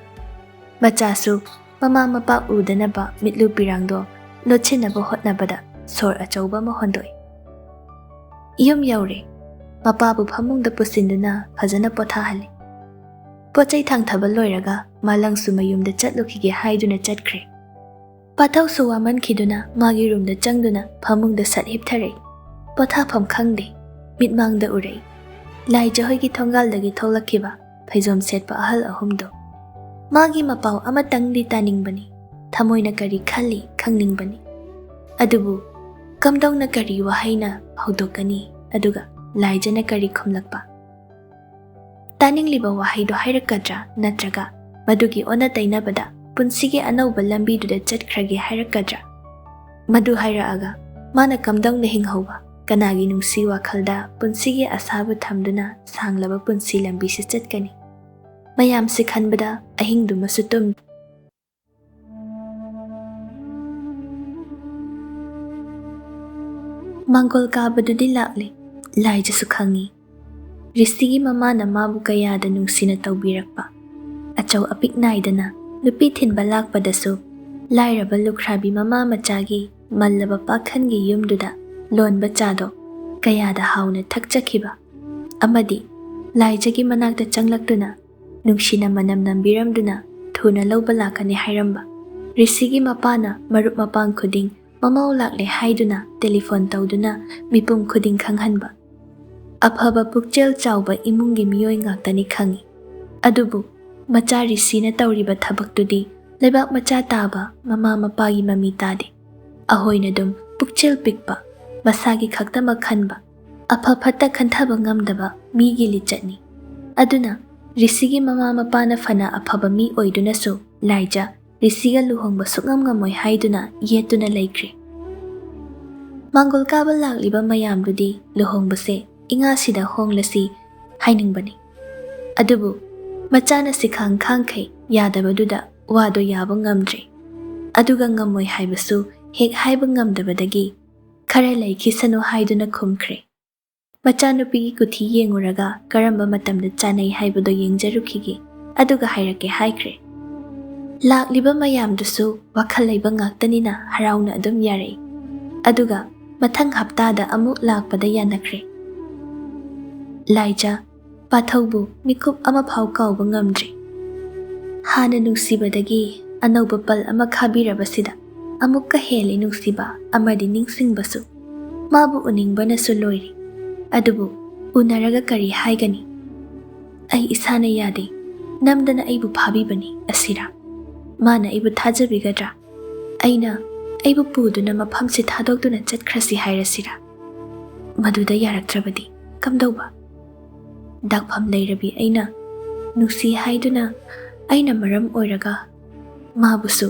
ꯃꯆꯥꯁꯨ ꯃꯃꯥ ꯃꯄꯥ ꯎꯗꯅꯕ ꯃꯤꯠꯂꯨ ꯄꯤꯔꯥꯡꯗꯣ ꯂꯣꯠꯁꯤꯟꯅꯕ ꯍꯣꯠꯅꯕꯗ ꯁꯣꯔ ꯑꯆꯧꯕ ꯑꯃ ꯍꯣꯟꯗꯣꯛꯏ꯫ ꯌꯨꯝ ꯌꯧꯔꯦ꯫ ꯃꯄꯥꯕꯨ ꯐꯃꯨꯡꯗ ꯄꯨꯁꯤꯟꯗꯨꯅ ꯐꯖꯅ ꯄꯣꯊꯥꯍꯜꯂꯤ꯫ ꯄꯣꯠ ꯆꯩ ꯊꯥꯡꯊꯕ ꯂꯣꯏꯔꯒ ꯃꯥꯂꯪꯁꯨ ꯃꯌꯨꯝꯗ ꯆꯠꯂꯨꯈꯤꯒꯦ ꯍꯥꯏꯗꯨꯅ ꯆꯠꯈ꯭ꯔꯦ꯫ ꯄꯥꯊꯧꯁꯨ ꯋꯥꯃꯟꯈꯤꯗꯨꯅ ꯃꯥꯒꯤ ꯔꯨꯝꯗ ꯆꯪꯗꯨꯅ ꯐꯃꯨꯡꯗ ꯁꯠ ꯍꯤꯞꯊꯔꯛꯏ꯫ ꯄꯣꯊꯥꯐꯝ ꯈꯪꯗꯦ꯫ ꯃꯤꯠꯃꯥꯡꯗ ꯎꯔꯛꯏ꯫ ꯂꯥꯏꯖꯍꯣꯏꯒꯤ ꯊꯣꯡꯒꯥꯜꯗꯒꯤ ꯊꯣꯛꯂꯛꯈꯤꯕ ꯐꯩꯖꯣꯝ ꯁꯦꯠꯄ ꯑꯍꯜ ꯑꯍꯨꯝꯗꯣ꯫ ꯃꯥꯒꯤ ꯃꯄꯥꯎ ꯑꯃꯇꯪꯗꯤ ꯇꯥꯅꯤꯡꯕꯅꯤ꯫ ꯊꯃꯣꯏꯅ ꯀꯔꯤ ꯈꯜꯂꯤ ꯈꯪꯅꯤꯡꯕꯅꯤ꯫ ꯑꯗꯨꯕꯨ ꯀꯝꯗꯧꯅ ꯀꯔꯤ ꯋꯥꯍꯩꯅ ꯍꯧꯗꯣꯛꯀꯅꯤ? ꯑꯗꯨꯒ ꯂꯥꯏꯖꯅ ꯀꯔꯤ ꯈꯨꯝꯂꯛꯄ? ꯇꯥꯅꯤꯡꯂꯤꯕ ꯋꯥꯍꯩꯗꯨ ꯍꯥꯏꯔꯛꯀꯗ꯭ꯔꯥ, ꯅꯠꯇ꯭ꯔꯒ ꯃꯗꯨꯒꯤ ꯑꯣꯟꯅ ꯇꯩꯅꯕꯗ ꯄꯨꯟꯁꯤꯒꯤ ꯑꯅꯧꯕ ꯂꯝꯕꯤꯗꯨꯗ ꯆꯠꯈ꯭ꯔꯒꯦ ꯍꯥꯏꯔꯛꯀꯗ꯭ꯔꯥ? ꯃꯗꯨ ꯍꯥꯏꯔꯛꯑꯒ ꯃꯥꯅ ꯀꯝꯗꯧꯅ ꯍꯤꯡꯍꯧꯕ, ꯀꯅꯥꯒꯤ ꯅꯨꯡꯁꯤ ꯋꯥꯈꯜꯗ ꯄꯨꯟꯁꯤꯒꯤ ꯑꯁꯥꯕ ꯊꯝꯗꯨꯅ ꯁꯥꯡꯂꯕ ꯄꯨꯟꯁꯤ ꯂꯝꯕꯤꯁꯤ ꯆꯠꯀꯅꯤ? ꯃꯌꯥꯝꯁꯤ ꯈꯟꯕꯗ ꯑꯍꯤꯡꯗꯨꯃꯁꯨ ꯇꯨꯝ ꯃꯥꯡꯒꯣꯜ ꯀꯥꯕꯗꯨꯗꯤ ꯂꯥꯛꯂꯦ꯫ ꯂꯥꯏꯖꯁꯨ ꯈꯪꯉꯤ꯫ ꯔꯤꯁꯤꯒꯤ ꯃꯃꯥꯅ ꯃꯥꯕꯨ ꯀꯌꯥꯗ ꯅꯨꯡꯁꯤꯅ ꯇꯧꯕꯤꯔꯛꯄ꯫ ꯑꯆꯧ ꯑꯄꯤꯛ ꯅꯥꯏꯗꯅ ꯅꯨꯄꯤ ꯊꯤꯟꯕ ꯂꯥꯛꯄꯗꯁꯨ ꯂꯥꯏꯔꯕ ꯂꯨꯈ꯭ꯔꯥꯕꯤ ꯃꯃꯥ ꯃꯆꯥꯒꯤ ꯃꯜꯂꯕ ꯄꯥꯈꯟꯒꯤ ꯌꯨꯝꯗꯨꯗ ꯂꯣꯟꯕ ꯆꯥꯗꯣ ꯀꯌꯥꯗ ꯍꯥꯎꯅ ꯊꯛꯆꯈꯤꯕ꯫ ꯑꯃꯗꯤ ꯂꯥꯏꯖꯒꯤ ꯃꯅꯥꯛꯇ ꯆꯪꯂꯛꯇꯨꯅ ꯅꯨꯡꯁꯤꯅ ꯃꯅꯝ ꯅꯝꯕꯤꯔꯝꯗꯨꯅ ꯊꯨꯅ ꯂꯧꯕ ꯂꯥꯛꯀꯅꯤ ꯍꯥꯏꯔꯝꯕ꯫ ꯔꯤꯁꯤꯒꯤ ꯃꯄꯥꯅ ꯃꯔꯨꯞ ꯃꯄꯥꯡ ꯈꯨꯗꯤꯡ ꯃꯃꯧ ꯂꯥꯛꯂꯦ ꯍꯥꯏꯗꯨꯅ ꯇꯦꯂꯤꯐꯣꯟ ꯇꯧꯗꯨꯅ ꯃꯤꯄꯨꯝ ꯈꯨꯗꯤꯡ ꯈꯪꯍꯟꯕ꯫ ꯑꯐꯕ ꯄꯨꯛꯆꯦꯜ ꯆꯥꯎꯕ ꯏꯃꯨꯡꯒꯤ ꯃꯤꯑꯣꯏ ꯉꯥꯛꯇꯅꯤ ꯈꯪꯏ꯫ ꯑꯗꯨꯕꯨ ꯃꯆꯥ ꯔꯤꯁꯤꯅ ꯇꯧꯔꯤꯕ ꯊꯕꯛꯇꯨꯗꯤ ꯂꯩꯕꯥꯛ ꯃꯆꯥ ꯇꯥꯕ ꯃꯃꯥ ꯃꯄꯥꯒꯤ ꯃꯃꯤ ꯇꯥꯗꯦ꯫ ꯑꯍꯣꯏꯅꯗꯨꯝ ꯄꯨꯛꯆꯦꯜ ꯄꯤꯛꯄ, ꯃꯁꯥꯒꯤ ꯈꯛꯇꯃꯛ ꯈꯟꯕ, ꯑꯐ ꯐꯠꯇ ꯈꯟꯊꯕ ꯉꯝꯗꯕ ꯃꯤꯒꯤ ꯂꯤꯆꯠꯅꯤ꯫ ꯑꯗꯨꯅ ꯔꯤꯁꯤꯒꯤ ꯃꯃꯥ ꯃꯄꯥꯅ ꯐꯅ ꯑꯐꯕ ꯃꯤ ꯑꯣꯏꯗꯨꯅꯁꯨ ꯂꯥꯏꯖ ꯔꯤꯁꯤꯒ ꯂꯨꯍꯣꯡꯕ ꯁꯨꯛꯉꯝ ꯉꯝꯃꯣꯏ ꯍꯥꯏꯗꯨꯅ ꯌꯦꯠꯇꯨꯅ ꯂꯩꯈ꯭ꯔꯦ꯫ ꯃꯥꯡꯒꯣꯜ ꯀꯥꯕ ꯂꯥꯛꯂꯤꯕ ꯃꯌꯥꯝꯗꯨꯗꯤ ꯂꯨꯍꯣꯡꯕꯁꯦ ꯏꯉꯥꯁꯤꯗ ꯍꯣꯡꯂꯁꯤ ꯍꯥꯏꯅꯤꯡꯕꯅꯤ꯫ ꯑꯗꯨꯕꯨ ꯃꯆꯥꯅ ꯁꯤꯈꯥꯡ ꯈꯥꯡꯈꯩ ꯌꯥꯗꯕꯗꯨꯗ ꯋꯥꯗꯣ ꯌꯥꯕ ꯉꯝꯗ꯭ꯔꯦ꯫ ꯑꯗꯨꯒ ꯉꯝꯃꯣꯏ ꯍꯥꯏꯕꯁꯨ ꯍꯦꯛ ꯍꯥꯏꯕ ꯉꯝꯗꯕꯗꯒꯤ ꯈꯔ ꯂꯩꯈꯤꯁꯅꯨ ꯍꯥꯏꯗꯨꯅ ꯈꯨꯝꯈ꯭ꯔꯦ꯫ ꯃꯆꯥꯅꯨꯄꯤꯒꯤ ꯀꯨꯊꯤ ꯌꯦꯡꯉꯨꯔꯒ ꯀꯔꯝꯕ ꯃꯇꯝꯗ ꯆꯥꯅꯩ ꯍꯥꯏꯕꯗꯣ ꯌꯦꯡꯖꯔꯨꯈꯤꯒꯦ, ꯑꯗꯨꯒ ꯍꯥꯏꯔꯛꯀꯦ ꯍꯥꯏꯈ꯭ꯔꯦ꯫ ꯂꯥꯛꯂꯤꯕ ꯃꯌꯥꯝꯗꯨꯁꯨ ꯋꯥꯈꯜ ꯂꯩꯕ ꯉꯥꯛꯇꯅꯤꯅ ꯍꯔꯥꯎꯅ ꯑꯗꯨꯝ ꯌꯥꯔꯛꯏ꯫ ꯑꯗꯨꯒ ꯃꯊꯪ ꯍꯞꯇꯥꯗ ꯑꯃꯨꯛ ꯂꯥꯛꯄꯗ ꯌꯥꯅꯈ꯭ꯔꯦ꯫ ꯂꯥꯏꯖ ꯄꯥꯊꯧꯕꯨ ꯃꯤꯀꯨꯞ ꯑꯃꯐꯥꯎ ꯀꯥꯎꯕ ꯉꯝꯗ꯭ꯔꯤ꯫ ꯍꯥꯟꯅ ꯅꯨꯡꯁꯤꯕꯗꯒꯤ ꯑꯅꯧꯕ ꯄꯜ ꯑꯃ ꯈꯥꯕꯤꯔꯕꯁꯤꯗ ꯑꯃꯨꯛꯀ ꯍꯦꯜꯂꯤ ꯅꯨꯡꯁꯤꯕ ꯑꯃꯗꯤ ꯅꯤꯡꯁꯤꯡꯕꯁꯨ꯫ ꯃꯥꯕꯨ ꯎꯅꯤꯡꯕꯅꯁꯨ ꯂꯣꯏꯔꯤ꯫ ꯑꯗꯨꯕꯨ ꯎꯅꯔꯒ ꯀꯔꯤ ꯍꯥꯏꯒꯅꯤ? ꯑꯩ ꯏꯁꯥꯅ ꯌꯥꯗꯦ꯫ ꯅꯝꯗꯅ ꯑꯩꯕꯨ ꯐꯥꯕꯤꯕꯅꯤ ꯑꯁꯤꯔꯥ? ꯃꯥꯅ ꯑꯩꯕꯨ ꯊꯥꯖꯕꯤꯒꯗ꯭ꯔꯥ? ꯑꯩꯅ ꯑꯩꯕꯨ ꯄꯨꯗꯨꯅ ꯃꯐꯝꯁꯤ ꯊꯥꯗꯣꯛꯇꯨꯅ ꯆꯠꯈ꯭ꯔꯁꯤ ꯍꯥꯏꯔꯁꯤꯔꯥ? ꯃꯗꯨꯗ ꯌꯥꯔꯛꯇ꯭ꯔꯕꯗꯤ ꯀꯝꯗꯧꯕ? ꯗꯥꯛꯐꯝ ꯂꯩꯔꯕꯤ ꯑꯩꯅ ꯅꯨꯡꯁꯤ ꯍꯥꯏꯗꯨꯅ ꯑꯩꯅ ꯃꯔꯝ ꯑꯣꯏꯔꯒ ꯃꯥꯕꯨꯁꯨ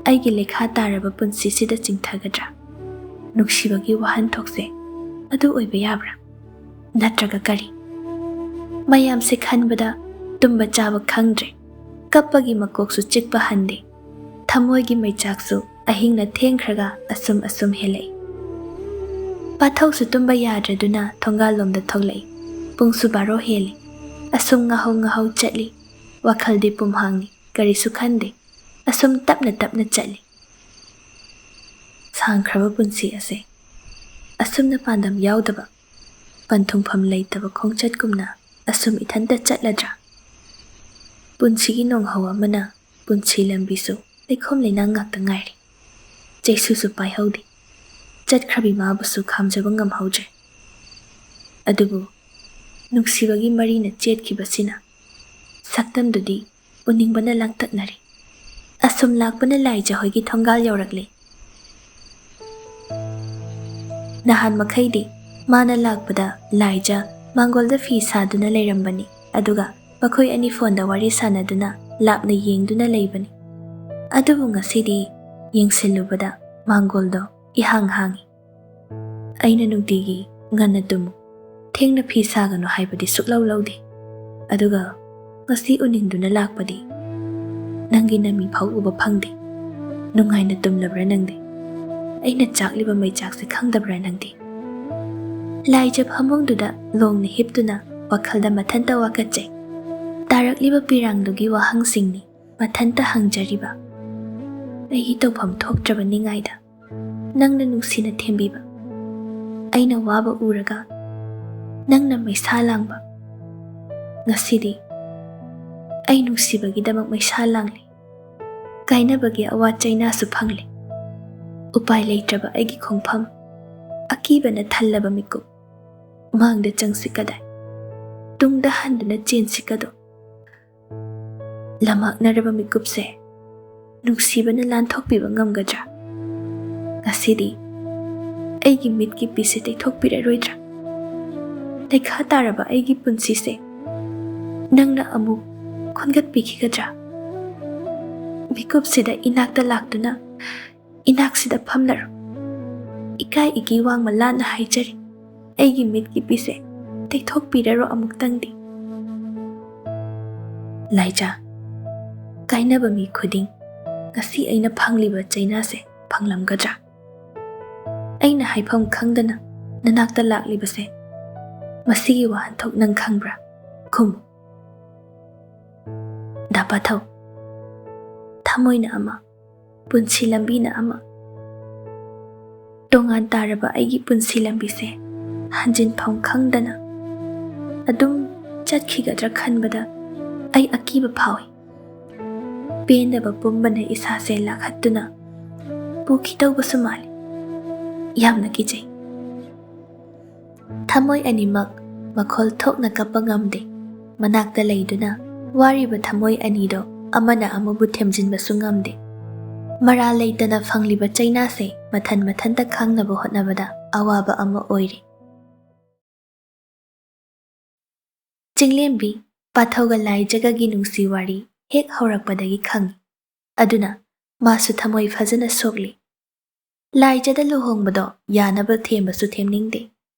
ꯑꯩꯒꯤ ꯂꯩꯈꯥ ꯇꯥꯔꯕ ꯄꯨꯟꯁꯤꯁꯤꯗ ꯆꯤꯡꯊꯒꯗ꯭ꯔꯥ? ꯅꯨꯡꯁꯤꯕꯒꯤ ꯋꯥꯍꯟꯊꯣꯛꯁꯦ ꯑꯗꯨ ꯑꯣꯏꯕ ꯌꯥꯕ꯭ꯔꯥ? ꯅꯠꯇ꯭ꯔꯒ ꯀꯔꯤ? ꯃꯌꯥꯝꯁꯦ ꯈꯟꯕꯗ ꯇꯨꯝꯕ ꯆꯥꯕ ꯈꯪꯗ꯭ꯔꯦ꯫ ꯀꯞꯄꯒꯤ ꯃꯀꯣꯛꯁꯨ ꯆꯤꯛꯄ ꯍꯟꯗꯦ꯫ ꯊꯃꯣꯏꯒꯤ ꯃꯩꯆꯥꯛꯁꯨ ꯑꯍꯤꯡꯅ ꯊꯦꯡꯈ꯭ꯔꯒ ꯑꯁꯨꯝ ꯑꯁꯨꯝ ꯍꯦꯜꯂꯛꯏ꯫ ꯄꯥꯊꯧꯁꯨ ꯇꯨꯝꯕ ꯌꯥꯗ꯭ꯔꯗꯨꯅ ꯊꯣꯡꯒꯥꯜꯂꯣꯝꯗ ꯊꯣꯛꯂꯛꯏ꯫ ꯄꯨꯡꯁꯨ ꯕꯥꯔꯣ ꯍꯦꯜꯂꯤ꯫ ꯑꯁꯨꯝ ꯉꯥꯍꯧ ꯉꯥꯍꯧ ꯆꯠꯂꯤ꯫ ꯋꯥꯈꯜꯗꯤ ꯄꯨꯝꯍꯥꯡꯉꯤ꯫ ꯀꯔꯤꯁꯨ ꯈꯟꯗꯦ꯫ ꯑꯁꯨꯝ ꯇꯞꯅ ꯇꯞꯅ ꯆꯠꯂꯤ꯫ ꯁꯥꯡꯈ꯭ꯔꯕ ꯄꯨꯟꯁꯤ ꯑꯁꯦ ꯑꯁꯨꯝꯅ ꯄꯥꯟꯗꯝ ꯌꯥꯎꯗꯕ, ꯄꯟꯊꯨꯡꯐꯝ ꯂꯩꯇꯕ ꯈꯣꯡꯆꯠꯀꯨꯝꯅ ꯑꯁꯨꯝ ꯏꯊꯟꯇ ꯆꯠꯂꯗ꯭ꯔꯥ? ꯄꯨꯟꯁꯤꯒꯤ ꯅꯣꯡꯍꯧ ꯑꯃꯅ ꯄꯨꯟꯁꯤ ꯂꯝꯕꯤꯁꯨ ꯂꯩꯈꯣꯝ ꯂꯩꯅꯥꯡ ꯉꯥꯛꯇ ꯉꯥꯏꯔꯦ꯫ ꯆꯩꯁꯨꯁꯨ ꯄꯥꯏꯍꯧꯗꯦ꯫ ꯆꯠꯈ꯭ꯔꯕꯤ ꯃꯥꯕꯨꯁꯨ ꯈꯥꯝꯖꯕ ꯉꯝꯍꯧꯗ꯭ꯔꯦ꯫ ꯑꯗꯨꯕꯨ ꯅꯨꯡꯁꯤꯕꯒꯤ ꯃꯔꯤꯅ ꯆꯦꯠꯈꯤꯕꯁꯤꯅ ꯁꯛꯇꯝꯗꯨꯗꯤ ꯎꯅꯤꯡꯕꯅ ꯂꯥꯡꯇꯛꯅꯔꯦ꯫ ꯑꯁꯨꯝ ꯂꯥꯛꯄꯅ ꯂꯥꯏꯖ ꯍꯣꯏꯒꯤ ꯊꯣꯡꯒꯥꯜ ꯌꯧꯔꯛꯂꯦ꯫ ꯅꯍꯥꯟ ꯃꯈꯩꯗꯤ ꯃꯥꯅ ꯂꯥꯛꯄꯗ ꯂꯥꯏꯖ ꯃꯥꯡꯒꯣꯜꯗ ꯐꯤ ꯁꯥꯗꯨꯅ ꯂꯩꯔꯝꯕꯅꯤ, ꯑꯗꯨꯒ ꯃꯈꯣꯏ ꯑꯅꯤ ꯐꯣꯟꯗ ꯋꯥꯔꯤ ꯁꯥꯟꯅꯗꯨꯅ ꯂꯥꯞꯅ ꯌꯦꯡꯗꯨꯅ ꯂꯩꯕꯅꯤ꯫ ꯑꯗꯨꯕꯨ ꯉꯁꯤꯗꯤ ꯌꯦꯡꯁꯤꯜꯂꯨꯕꯗ ꯃꯥꯡꯒꯣꯜꯗꯣ ꯏꯍꯥꯡ ꯍꯥꯡꯏ꯫ ꯑꯩꯅ ꯅꯨꯡꯇꯤꯒꯤ ꯉꯟꯅ ꯇꯨꯝꯃꯨ, ꯊꯦꯡꯅ ꯐꯤ ꯁꯥꯒꯅꯨ ꯍꯥꯏꯕꯗꯤ ꯁꯨꯛꯂꯧ ꯂꯧꯗꯦ꯫ ꯑꯗꯨꯒ ꯉꯁꯤ ꯎꯅꯤꯡꯗꯨꯅ ꯂꯥꯛꯄꯗꯤ ꯅꯪꯒꯤ ꯅꯃꯤ ꯐꯥꯎ ꯎꯕ ꯐꯪꯗꯦ꯫ ꯅꯨꯡꯉꯥꯏꯅ ꯇꯨꯝꯂꯕ꯭ꯔꯥ ꯅꯪꯗꯤ? ꯑꯩꯅ ꯆꯥꯛꯂꯤꯕ ꯃꯩꯆꯥꯛꯁꯦ ꯈꯪꯗꯕ꯭ꯔꯥ ꯅꯪꯗꯤ? ꯂꯥꯏꯖ ꯐꯃꯨꯡꯗꯨꯗ ꯂꯣꯡꯅ ꯍꯤꯞꯇꯨꯅ ꯋꯥꯈꯜꯗ ꯃꯊꯟꯇ ꯋꯥꯀꯠꯆꯩ꯫ ꯇꯥꯔꯛꯂꯤꯕ ꯄꯤꯔꯥꯡꯗꯨꯒꯤ ꯋꯥꯍꯪꯁꯤꯡꯅꯤ ꯃꯊꯟꯇ ꯍꯪꯖꯔꯤꯕ꯫ ꯑꯩꯒꯤ ꯇꯧꯐꯝ ꯊꯣꯛꯇ꯭ꯔꯕ ꯅꯤꯡꯉꯥꯏꯗ ꯅꯪꯅ ꯅꯨꯡꯁꯤꯅ ꯊꯦꯝꯕꯤꯕ꯫ ꯑꯩꯅ ꯋꯥꯕ ꯎꯔꯒ ꯅꯪꯅ ꯃꯩꯁꯥ ꯂꯥꯡꯕ꯫ ꯉꯁꯤꯗꯤ ꯑꯩ ꯅꯨꯡꯁꯤꯕꯒꯤꯗꯃꯛ ꯃꯩꯁꯥ ꯂꯥꯡꯂꯤ꯫ ꯀꯥꯏꯅꯕꯒꯤ ꯑꯋꯥ ꯆꯩꯅꯥꯁꯨ ꯐꯪꯂꯤ꯫ ꯎꯄꯥꯏ ꯂꯩꯇ꯭ꯔꯕ ꯑꯩꯒꯤ ꯈꯣꯡꯐꯝ, ꯑꯀꯤꯕꯅ ꯊꯜꯂꯕ ꯃꯤꯀꯨꯞ꯫ ꯃꯥꯡꯗ ꯆꯪꯁꯤ ꯀꯗꯥꯏ? ꯇꯨꯡꯗ ꯍꯟꯗꯨꯅ ꯆꯦꯟꯁꯤ ꯀꯗꯣ? ꯂꯝꯃꯥꯛꯅꯔꯕ ꯃꯤꯀꯨꯞꯁꯦ ꯅꯨꯡꯁꯤꯕꯅ ꯂꯥꯟꯊꯣꯛꯄꯤꯕ ꯉꯝꯒꯗ꯭ꯔꯥ? ꯉꯁꯤꯗꯤ ꯑꯩꯒꯤ ꯃꯤꯠꯀꯤ ꯄꯤꯁꯦ ꯇꯩꯊꯣꯛꯄꯤꯔꯔꯣꯏꯗ꯭ꯔꯥ? ꯂꯩꯈꯥ ꯇꯥꯔꯕ ꯑꯩꯒꯤ ꯄꯨꯟꯁꯤꯁꯦ ꯅꯪꯅ ꯑꯃꯨꯛ ꯈꯣꯟꯒꯠꯄꯤꯈꯤꯒꯗ꯭ꯔꯥ? ꯃꯤꯀꯨꯞꯁꯤꯗ ꯏꯅꯥꯛꯇ ꯂꯥꯛꯇꯨꯅ ꯏꯅꯥꯛꯁꯤꯗ ꯐꯝꯂꯔꯣ꯫ ꯏꯀꯥꯏ ꯏꯒꯤ ꯋꯥꯡꯃ ꯂꯥꯟꯅ ꯍꯥꯏꯖꯔꯤ꯫ ꯑꯩꯒꯤ ꯃꯤꯠꯀꯤ ꯄꯤꯁꯦ ꯇꯩꯊꯣꯛꯄꯤꯔꯔꯣ ꯑꯃꯨꯛꯇꯪꯗꯤ꯫ ꯂꯥꯏꯖꯥ, ꯀꯥꯏꯅꯕ ꯃꯤ ꯈꯨꯗꯤꯡ ꯉꯁꯤ ꯑꯩꯅ ꯐꯪꯂꯤꯕ ꯆꯩꯅꯥꯁꯦ ꯐꯪꯂꯝꯒꯗ꯭ꯔꯥ? ꯑꯩꯅ ꯍꯥꯏꯐꯝ ꯈꯪꯗꯅ ꯅꯅꯥꯛꯇ ꯂꯥꯛꯂꯤꯕꯁꯦ ꯃꯁꯤꯒꯤ ꯋꯥꯍꯟꯊꯣꯛ ꯅꯪ ꯈꯪꯕ꯭ꯔꯥ? ꯈꯨꯝꯃꯨ꯫ ꯗꯥ ꯄꯥꯊꯧ, ꯊꯃꯣꯏꯅ ꯑꯃ, ꯄꯨꯟꯁꯤ ꯂꯝꯕꯤꯅ ꯑꯃ꯫ ꯇꯣꯉꯥꯟ ꯇꯥꯔꯕ ꯑꯩꯒꯤ ꯄꯨꯟꯁꯤ ꯂꯝꯕꯤꯁꯦ ꯍꯟꯖꯤꯟꯐꯝ ꯈꯪꯗꯅ ꯑꯗꯨꯝ ꯆꯠꯈꯤꯒꯗ꯭ꯔꯥ ꯈꯟꯕꯗ ꯑꯩ ꯑꯀꯤꯕ ꯐꯥꯎꯏ꯫ ꯄꯦꯟꯗꯕ ꯄꯨꯝꯕꯅ ꯏꯁꯥꯁꯦ ꯂꯥꯛꯍꯠꯇꯨꯅ ꯄꯨꯈꯤꯗꯧꯕꯁꯨ ꯃꯥꯜꯂꯤ꯫ ꯌꯥꯝꯅ ꯀꯤꯖꯩ꯫ ꯊꯃꯣꯏ ꯑꯅꯤꯃꯛ ꯃꯈꯣꯜ ꯊꯣꯛꯅ ꯀꯞꯄ ꯉꯝꯗꯦ꯫ ꯃꯅꯥꯛꯇ ꯂꯩꯗꯨꯅ ꯋꯥꯔꯤꯕ ꯊꯃꯣꯏ ꯑꯅꯤꯗꯣ ꯑꯃꯅ ꯑꯃꯕꯨ ꯊꯦꯝꯖꯤꯟꯕꯁꯨ ꯉꯝꯗꯦ꯫ ꯃꯔꯥꯜ ꯂꯩꯇꯅ ꯐꯪꯂꯤꯕ ꯆꯩꯅꯥꯁꯦ ꯃꯊꯟ ꯃꯊꯟꯇ ꯈꯪꯅꯕ ꯍꯣꯠꯅꯕꯗ ꯑꯋꯥꯕ ꯑꯃ ꯑꯣꯏꯔꯤ꯫ ꯆꯤꯡꯂꯦꯝꯕꯤ, ꯄꯥꯊꯧꯒ ꯂꯥꯏꯖꯒꯒꯤ ꯅꯨꯡꯁꯤ ꯋꯥꯔꯤ ꯍꯦꯛ ꯍꯧꯔꯛꯄꯗꯒꯤ ꯈꯪꯏ꯫ ꯑꯗꯨꯅ ꯃꯥꯁꯨ ꯊꯃꯣꯏ ꯐꯖꯅ ꯁꯣꯛꯂꯤ꯫ ꯂꯥꯏꯖꯗ ꯂꯨꯍꯣꯡꯕꯗꯣ ꯌꯥꯅꯕ ꯊꯦꯝꯕꯁꯨ ꯊꯦꯝꯅꯤꯡꯗꯦ꯫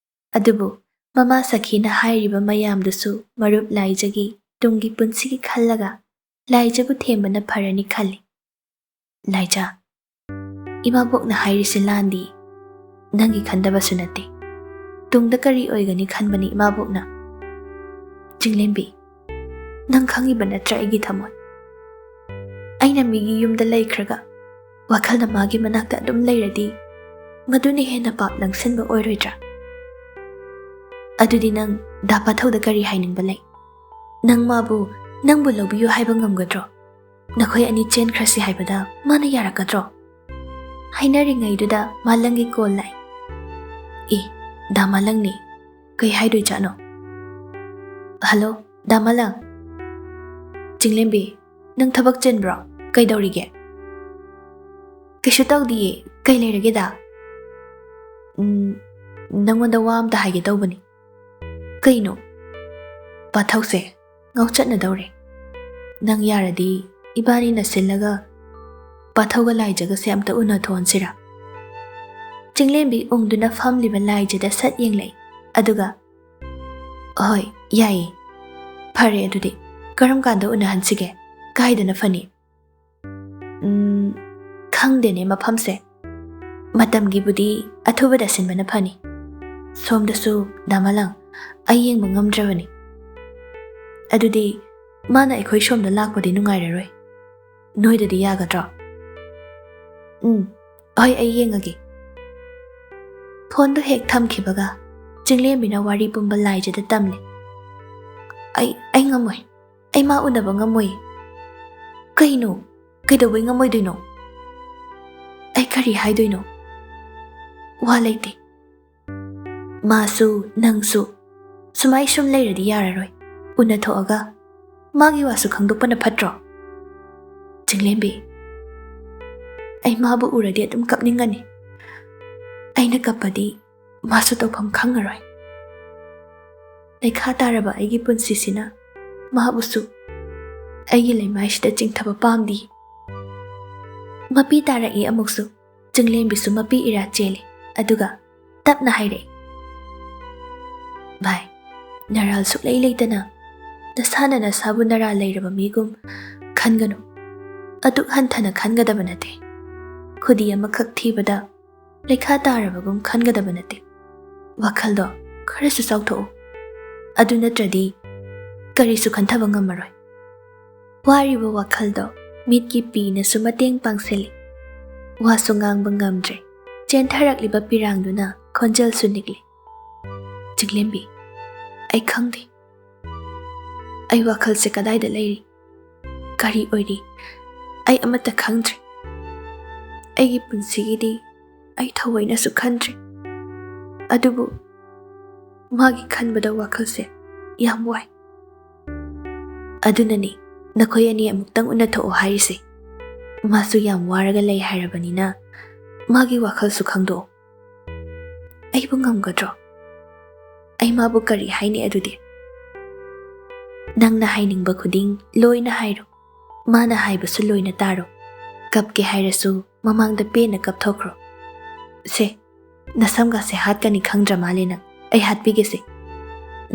ꯑꯗꯨꯕꯨ ꯃꯃꯥ ꯁꯈꯤꯅ ꯍꯥꯏꯔꯤꯕ ꯃꯌꯥꯝꯗꯨꯁꯨ ꯃꯔꯨꯞ ꯂꯥꯏꯖꯒꯤ ꯇꯨꯡꯒꯤ ꯄꯨꯟꯁꯤꯒꯤ ꯈꯜꯂꯒ ꯂꯥꯏꯖꯕꯨ ꯊꯦꯝꯕꯅ ꯐꯔꯅꯤ ꯈꯜꯂꯤ꯫ ꯂꯥꯏꯖ, ꯏꯃꯥꯕꯣꯛꯅ ꯍꯥꯏꯔꯤꯁꯤ ꯂꯥꯟꯗꯤ꯫ ꯅꯪꯒꯤ ꯈꯟꯗꯕꯁꯨ ꯅꯠꯇꯦ꯫ ꯇꯨꯡꯗ ꯀꯔꯤ ꯑꯣꯏꯒꯅꯤ ꯈꯟꯕꯅꯤ ꯏꯃꯥꯕꯣꯛꯅ꯫ ꯆꯤꯡꯂꯦꯝꯕꯤ, ꯅꯪ ꯈꯪꯉꯤꯕ ꯅꯠꯇ꯭ꯔꯥ ꯑꯩꯒꯤ ꯊꯃꯣꯏ? ꯑꯩꯅ ꯃꯤꯒꯤ ꯌꯨꯝꯗ ꯂꯩꯈ꯭ꯔꯒ ꯋꯥꯈꯜꯅ ꯃꯥꯒꯤ ꯃꯅꯥꯛꯇ ꯑꯗꯨꯝ ꯂꯩꯔꯗꯤ ꯃꯗꯨꯅ ꯍꯦꯟꯅ ꯄꯥꯞ ꯂꯪꯁꯤꯟꯕ ꯑꯣꯏꯔꯣꯏꯗ꯭ꯔꯥ? ꯑꯗꯨꯗꯤ ꯅꯪ ꯗꯥ ꯄꯥꯊꯧꯗ ꯀꯔꯤ ꯍꯥꯏꯅꯤꯡꯕ ꯂꯩ? ꯅꯪ ꯃꯥꯕꯨ ꯅꯪꯕꯨ ꯂꯧꯕꯤꯌꯨ ꯍꯥꯏꯕ ꯉꯝꯒꯗ꯭ꯔꯣ? ꯅꯈꯣꯏ ꯑꯅꯤ ꯆꯦꯟꯈ꯭ꯔꯁꯤ ꯍꯥꯏꯕꯗ ꯃꯥꯅ ꯌꯥꯔꯛꯀꯗ꯭ꯔꯣ? ꯍꯥꯏꯅꯔꯤꯉꯩꯗꯨꯗ ꯃꯥꯂꯪꯒꯤ ꯀꯣꯜ ꯂꯥꯛꯏ꯫ ꯑꯦ, ꯗꯥ ꯃꯥꯂꯪꯅꯤ꯫ ꯀꯩ ꯍꯥꯏꯗꯣꯏꯖꯥꯠꯅꯣ? ꯍꯜꯂꯣ, ꯗꯥ ꯃꯥꯂꯪ꯫ ꯆꯤꯡꯂꯦꯝꯕꯤ, ꯅꯪ ꯊꯕꯛ ꯆꯤꯟꯕ꯭ꯔꯣ? ꯀꯩꯗꯧꯔꯤꯒꯦ? ꯀꯩꯁꯨ ꯇꯧꯗꯤꯌꯦ꯫ ꯀꯩ ꯂꯩꯔꯒꯦꯗ? ꯎꯝ, ꯅꯪꯉꯣꯟꯗ ꯋꯥ ꯑꯝꯇ ꯍꯥꯏꯒꯦ ꯇꯧꯕꯅꯤ꯫ "ꯀꯩꯅꯣ?" "ꯄꯥꯊꯧꯁꯦ ꯉꯥꯎꯆꯠꯅꯗꯧꯔꯦ꯫ ꯅꯪ ꯌꯥꯔꯗꯤ ꯏꯕꯥꯅꯤꯅ ꯁꯤꯜꯂꯒ ꯄꯥꯊꯧꯒ ꯂꯥꯏꯖꯒꯁꯦ ꯑꯝꯇ ꯎꯅꯊꯣꯛꯍꯟꯁꯤꯔꯥ?" ꯆꯤꯡꯂꯦꯝꯕꯤ ꯎꯪꯗꯨꯅ ꯐꯝꯂꯤꯕ ꯂꯥꯏꯖꯗ ꯁꯠ ꯌꯦꯡꯂꯛꯏ꯫ ꯑꯗꯨꯒ, "ꯍꯣꯏ, ꯌꯥꯏꯌꯦ꯫ ꯐꯔꯦ, ꯑꯗꯨꯗꯤ ꯀꯔꯝ ꯀꯥꯟꯗ ꯎꯅꯍꯟꯁꯤꯒꯦ? ꯀꯥꯏꯗꯅ ꯐꯅꯤ?" "ꯎꯝ, ꯈꯪꯗꯦꯅꯦ ꯃꯐꯝꯁꯦ꯫ ꯃꯇꯝꯒꯤꯕꯨꯗꯤ ꯑꯊꯨꯕꯗ ꯁꯤꯟꯕꯅ ꯐꯅꯤ꯫ ꯁꯣꯝꯗꯁꯨ ꯗꯥ ꯃꯂꯪ, ꯑꯩ ꯌꯦꯡꯕ ꯉꯝꯗ꯭ꯔꯕꯅꯤ꯫ ꯑꯗꯨꯗꯤ ꯃꯥꯅ ꯑꯩꯈꯣꯏ ꯁꯣꯝꯗ ꯂꯥꯛꯄꯗꯤ ꯅꯨꯡꯉꯥꯏꯔꯔꯣꯏ꯫ ꯅꯣꯏꯗꯗꯤ ꯌꯥꯒꯗ꯭ꯔꯣ?" "ꯎꯝ, ꯍꯣꯏ, ꯑꯩ ꯌꯦꯡꯉꯒꯦ꯫" ꯐꯣꯟꯗꯨ ꯍꯦꯛ ꯊꯝꯈꯤꯕꯒ ꯆꯤꯡꯂꯦꯝꯕꯤꯅ ꯋꯥꯔꯤ ꯄꯨꯝꯕ ꯂꯥꯏꯖꯗ ꯇꯝꯂꯦ꯫ "ꯑꯩ, ꯑꯩ ꯉꯝꯃꯣꯏ꯫ ꯑꯩ ꯃꯥ ꯎꯅꯕ ꯉꯝꯃꯣꯏ꯫" "ꯀꯩꯅꯣ? ꯀꯩꯗꯧꯕꯩ ꯉꯝꯃꯣꯏꯗꯣꯏꯅꯣ? ꯑꯩ ꯀꯔꯤ ꯍꯥꯏꯗꯣꯏꯅꯣ? ꯋꯥ ꯂꯩꯇꯦ꯫ ꯃꯥꯁꯨ ꯅꯪꯁꯨ ꯁꯨꯃꯥꯏ ꯁꯨꯝ ꯂꯩꯔꯗꯤ ꯌꯥꯔꯔꯣꯏ꯫ ꯎꯅꯊꯣꯛꯑꯒ ꯃꯥꯒꯤ ꯋꯥꯁꯨ ꯈꯪꯗꯣꯛꯄꯅ ꯐꯠꯇ꯭ꯔꯣ?" "ꯆꯤꯡꯂꯦꯝꯕꯤ, ꯑꯩ ꯃꯥꯕꯨ ꯎꯔꯗꯤ ꯑꯗꯨꯝ ꯀꯞꯅꯤꯡꯒꯅꯤ꯫ ꯑꯩꯅ ꯀꯞꯄꯗꯤ ꯃꯥꯁꯨ ꯇꯧꯐꯝ ꯈꯪꯉꯔꯣꯏ꯫ ꯂꯩꯈꯥ ꯇꯥꯔꯕ ꯑꯩꯒꯤ ꯄꯨꯟꯁꯤꯁꯤꯅ ꯃꯥꯕꯨꯁꯨ ꯑꯩꯒꯤ ꯂꯩꯃꯥꯏꯁꯤꯗ ꯆꯤꯡꯊꯕ ꯄꯥꯝꯗꯦ꯫" ꯃꯄꯤ ꯇꯥꯔꯛꯏ ꯑꯃꯨꯛꯁꯨ꯫ ꯆꯤꯡꯂꯦꯝꯕꯤꯁꯨ ꯃꯄꯤ ꯏꯔꯥ ꯆꯦꯜꯂꯤ꯫ ꯑꯗꯨꯒ ꯇꯞꯅ ꯍꯥꯏꯔꯛꯏ, "ꯚꯥꯏ, ꯅꯔꯥꯜ ꯁꯨꯛꯂꯩ ꯂꯩꯇꯅ ꯅꯁꯥꯅ ꯅꯁꯥꯕꯨ ꯅꯔꯥꯜ ꯂꯩꯔꯕ ꯃꯤꯒꯨꯝ ꯈꯟꯒꯅꯨ꯫ ꯑꯗꯨꯛ ꯍꯟꯊꯅ ꯈꯟꯒꯗꯕ ꯅꯠꯇꯦ꯫ ꯈꯨꯗꯤ ꯑꯃꯈꯛ ꯊꯤꯕꯗ ꯂꯩꯈꯥ ꯇꯥꯔꯕꯒꯨꯝ ꯈꯟꯒꯗꯕ ꯅꯠꯇꯦ꯫ ꯋꯥꯈꯜꯗꯣ ꯈꯔꯁꯨ ꯆꯥꯎꯊꯣꯛꯎ꯫ ꯑꯗꯨ ꯅꯠꯇ꯭ꯔꯗꯤ ꯀꯔꯤꯁꯨ ꯈꯟꯊꯕ ꯉꯝꯃꯔꯣꯏ꯫" ꯋꯥꯔꯤꯕ ꯋꯥꯈꯜꯗꯣ ꯃꯤꯠꯀꯤ ꯄꯤꯅꯁꯨ ꯃꯇꯦꯡ ꯄꯥꯡꯁꯤꯜꯂꯤ꯫ ꯋꯥꯁꯨ ꯉꯥꯡꯕ ꯉꯝꯗ꯭ꯔꯦ꯫ ꯆꯦꯟꯊꯔꯛꯂꯤꯕ ꯄꯤꯔꯥꯡꯗꯨꯅ ꯈꯣꯟꯖꯦꯜꯁꯨ ꯅꯤꯛꯂꯤ꯫ "ꯆꯤꯡꯂꯦꯝꯕꯤ, ꯑꯩ ꯈꯪꯗꯦ꯫ ꯑꯩ ꯋꯥꯈꯜꯁꯦ ꯀꯗꯥꯏꯗ ꯂꯩꯔꯤ? ꯀꯔꯤ ꯑꯣꯏꯔꯤ? ꯑꯩ ꯑꯃꯠꯇ ꯈꯪꯗ꯭ꯔꯦ꯫ ꯑꯩꯒꯤ ꯄꯨꯟꯁꯤꯒꯤꯗꯤ ꯑꯩ ꯊꯑꯣꯏꯅꯁꯨ ꯈꯟꯗ꯭ꯔꯦ꯫ ꯑꯗꯨꯕꯨ ꯃꯥꯒꯤ ꯈꯟꯕꯗ ꯋꯥꯈꯜꯁꯦ ꯌꯥꯝ ꯋꯥꯏ꯫ ꯑꯗꯨꯅꯅꯤ ꯅꯈꯣꯏ ꯑꯅꯤ ꯑꯃꯨꯛꯇꯪ ꯎꯅꯊꯣꯛꯑꯣ ꯍꯥꯏꯔꯤꯁꯦ꯫ ꯃꯥꯁꯨ ꯌꯥꯝ ꯋꯥꯔꯒ ꯂꯩ ꯍꯥꯏꯔꯕꯅꯤꯅ ꯃꯥꯒꯤ ꯋꯥꯈꯜꯁꯨ ꯈꯪꯗꯣꯛꯑꯣ꯫ ꯑꯩꯕꯨ ꯉꯝꯒꯗ꯭ꯔꯣ?" ꯑꯩ ꯃꯥꯕꯨ ꯀꯔꯤ ꯍꯥꯏꯅꯤ ꯑꯗꯨꯗꯤ? ꯅꯪꯅ ꯍꯥꯏꯅꯤꯡꯕ ꯈꯨꯗꯤꯡ ꯂꯣꯏꯅ ꯍꯥꯏꯔꯣ꯫ ꯃꯥꯅ ꯍꯥꯏꯕꯁꯨ ꯂꯣꯏꯅ ꯇꯥꯔꯣ꯫ ꯀꯞꯀꯦ ꯍꯥꯏꯔꯁꯨ ꯃꯃꯥꯡꯗ ꯄꯦꯟꯅ ꯀꯞꯊꯣꯛꯈ꯭ꯔꯣ꯫ ꯁꯦ, ꯅꯁꯝꯒꯁꯦ ꯍꯥꯠꯀꯅꯤ ꯈꯪꯗ꯭ꯔ ꯃꯥꯜꯂꯦ ꯅꯪ꯫ ꯑꯩ ꯍꯥꯠꯄꯤꯒꯦꯁꯦ꯫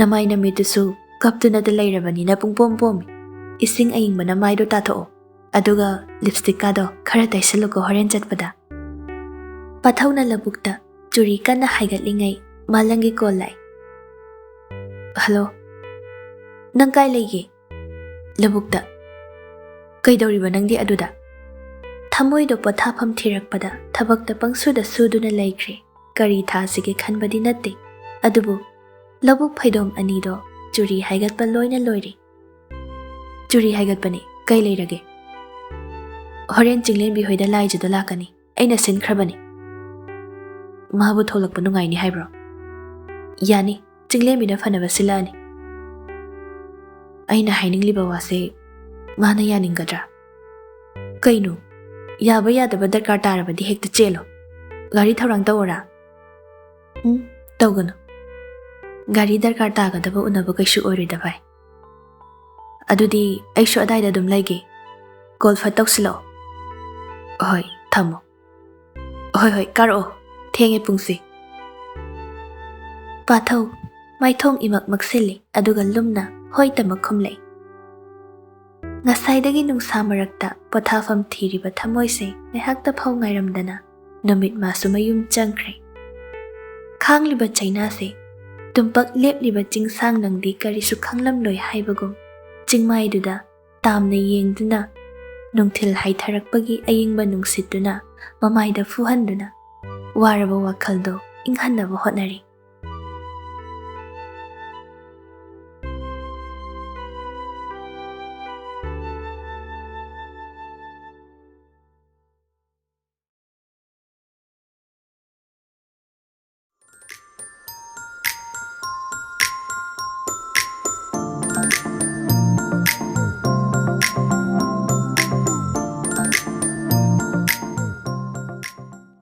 ꯅꯃꯥꯏ ꯅꯃꯤꯠꯇꯨꯁꯨ ꯀꯞꯇꯨꯅꯗ ꯂꯩꯔꯕꯅꯤꯅ ꯄꯨꯡꯄꯣꯝ ꯄꯣꯝꯃꯤ꯫ ꯏꯁꯤꯡ ꯑꯏꯪꯕꯅ ꯃꯥꯏꯗꯣ ꯇꯥꯊꯣꯛꯑꯣ꯫ ꯑꯗꯨꯒ ꯂꯤꯞꯁꯇꯤꯛꯀꯥꯗꯣ ꯈꯔ ꯇꯩꯁꯜꯂꯨꯀꯣ ꯍꯣꯔꯦꯟ ꯆꯠꯄꯗ꯫ ꯄꯥꯊꯧꯅ ꯂꯧꯕꯨꯛꯇ ꯆꯨꯔꯤ ꯀꯟꯅ ꯍꯥꯏꯒꯠꯂꯤꯉꯩ ꯃꯥꯂꯪꯒꯤ ꯀꯣꯜ ꯂꯥꯛꯏ꯫ "ꯍꯜꯂꯣ, ꯅꯪ ꯀꯥꯏ ꯂꯩꯒꯦ?" "ꯂꯧꯕꯨꯛꯇ꯫" "ꯀꯩꯗꯧꯔꯤꯕ ꯅꯪꯗꯤ ꯑꯗꯨꯗ?" ꯊꯃꯣꯏꯗꯣ ꯄꯣꯊꯥꯐꯝ ꯊꯤꯔꯛꯄꯗ ꯊꯕꯛꯇ ꯄꯪꯁꯨꯗ ꯁꯨꯗꯨꯅ ꯂꯩꯈ꯭ꯔꯦ꯫ ꯀꯔꯤ ꯊꯥꯁꯤꯒꯦ ꯈꯟꯕꯗꯤ ꯅꯠꯇꯦ, ꯑꯗꯨꯕꯨ ꯂꯧꯕꯨꯛ ꯐꯩꯗꯣꯝ ꯑꯅꯤꯗꯣ ꯆꯨꯔꯤ ꯍꯥꯏꯒꯠꯄ ꯂꯣꯏꯅ ꯂꯣꯏꯔꯦ꯫ "ꯆꯨꯔꯤ ꯍꯥꯏꯒꯠꯄꯅꯤ, ꯀꯩ ꯂꯩꯔꯒꯦ?" "ꯍꯣꯔꯦꯟ ꯆꯤꯡꯂꯦꯟꯕꯤ ꯍꯣꯏꯗ ꯂꯥꯏꯖꯗꯣ ꯂꯥꯛꯀꯅꯤ, ꯑꯩꯅ ꯁꯤꯟꯈ꯭ꯔꯕꯅꯤ꯫" "ꯃꯥꯕꯨ ꯊꯣꯛꯂꯛꯄ ꯅꯨꯡꯉꯥꯏꯅꯤ ꯍꯥꯏꯕ꯭ꯔꯣ?" "ꯌꯥꯅꯤ, ꯆꯤꯡꯂꯦꯝꯕꯤꯅ ꯐꯅꯕ ꯁꯤꯜꯂꯛꯑꯅꯤ꯫" "ꯑꯩꯅ ꯍꯥꯏꯅꯤꯡꯂꯤꯕ ꯋꯥꯁꯦ ꯃꯥꯅ ꯌꯥꯅꯤꯡꯒꯗ꯭ꯔꯥ?" "ꯀꯩꯅꯣ? ꯌꯥꯕ ꯌꯥꯗꯕ ꯗꯔꯀꯥꯔ ꯇꯥꯔꯕꯗꯤ ꯍꯦꯛꯇ ꯆꯦꯜꯂꯣ꯫ ꯒꯥꯔꯤ ꯊꯧꯔꯥꯡ ꯇꯧꯑꯣꯔꯥ?" "ꯎꯝ, ꯇꯧꯒꯅꯨ꯫ ꯒꯥꯔꯤ ꯗꯔꯀꯥꯔ ꯇꯥꯒꯗꯕ ꯎꯅꯕ ꯀꯩꯁꯨ ꯑꯣꯏꯔꯣꯏꯗ ꯚꯥꯏ꯫ ꯑꯗꯨꯗꯤ ꯑꯩꯁꯨ ꯑꯗꯥꯏꯗ ꯑꯗꯨꯝ ꯂꯩꯒꯦ꯫ ꯀꯣꯜ ꯐꯠ ꯇꯧꯁꯤꯜꯂꯛꯑꯣ꯫" "ꯍꯣꯏ, ꯊꯝꯃꯣ꯫" "ꯍꯣꯏ, ꯍꯣꯏ, ꯀꯥꯔꯛꯑꯣ꯫ ꯊꯦꯡꯉꯦ ꯄꯨꯡꯁꯦ꯫" ꯄꯥꯊꯧ ꯃꯥꯏꯊꯣꯡ ꯏꯃꯛ ꯃꯛꯁꯤꯜꯂꯤ, ꯑꯗꯨꯒ ꯂꯨꯝꯅ ꯍꯣꯏ ꯇꯃꯛ ꯈꯨꯝꯂꯛꯏ꯫ ꯉꯁꯥꯏꯗꯒꯤ ꯅꯨꯡꯁꯥ ꯃꯔꯛꯇ ꯄꯣꯊꯥꯐꯝ ꯊꯤꯔꯤꯕ ꯊꯃꯣꯏꯁꯦ ꯉꯥꯏꯍꯥꯛꯇ ꯐꯥꯎ ꯉꯥꯏꯔꯝꯗꯅ ꯅꯨꯃꯤꯠ ꯃꯥꯁꯨ ꯃꯌꯨꯝ ꯆꯪꯈ꯭ꯔꯦ꯫ ꯈꯥꯡꯂꯤꯕ ꯆꯩꯅꯥꯁꯦ ꯇꯨꯝꯄꯛ ꯂꯦꯞꯂꯤꯕ ꯆꯤꯡꯁꯥꯡ ꯅꯪꯗꯤ ꯀꯔꯤꯁꯨ ꯈꯪꯂꯝꯂꯣꯏ ꯍꯥꯏꯕꯒꯨꯝ ꯆꯤꯡꯃꯥꯏꯗꯨꯗ ꯇꯥꯝꯅ ꯌꯦꯡꯗꯨꯅ ꯅꯨꯡꯊꯤꯜ ꯍꯥꯏꯊꯔꯛꯄꯒꯤ ꯑꯏꯪꯕ ꯅꯨꯡꯁꯤꯠꯇꯨꯅ ꯃꯃꯥꯏꯗ ꯐꯨꯍꯟꯗꯨꯅ ꯋꯥꯔꯕ ꯋꯥꯈꯜꯗꯣ ꯏꯪꯍꯟꯅꯕ ꯍꯣꯠꯅꯔꯤ꯫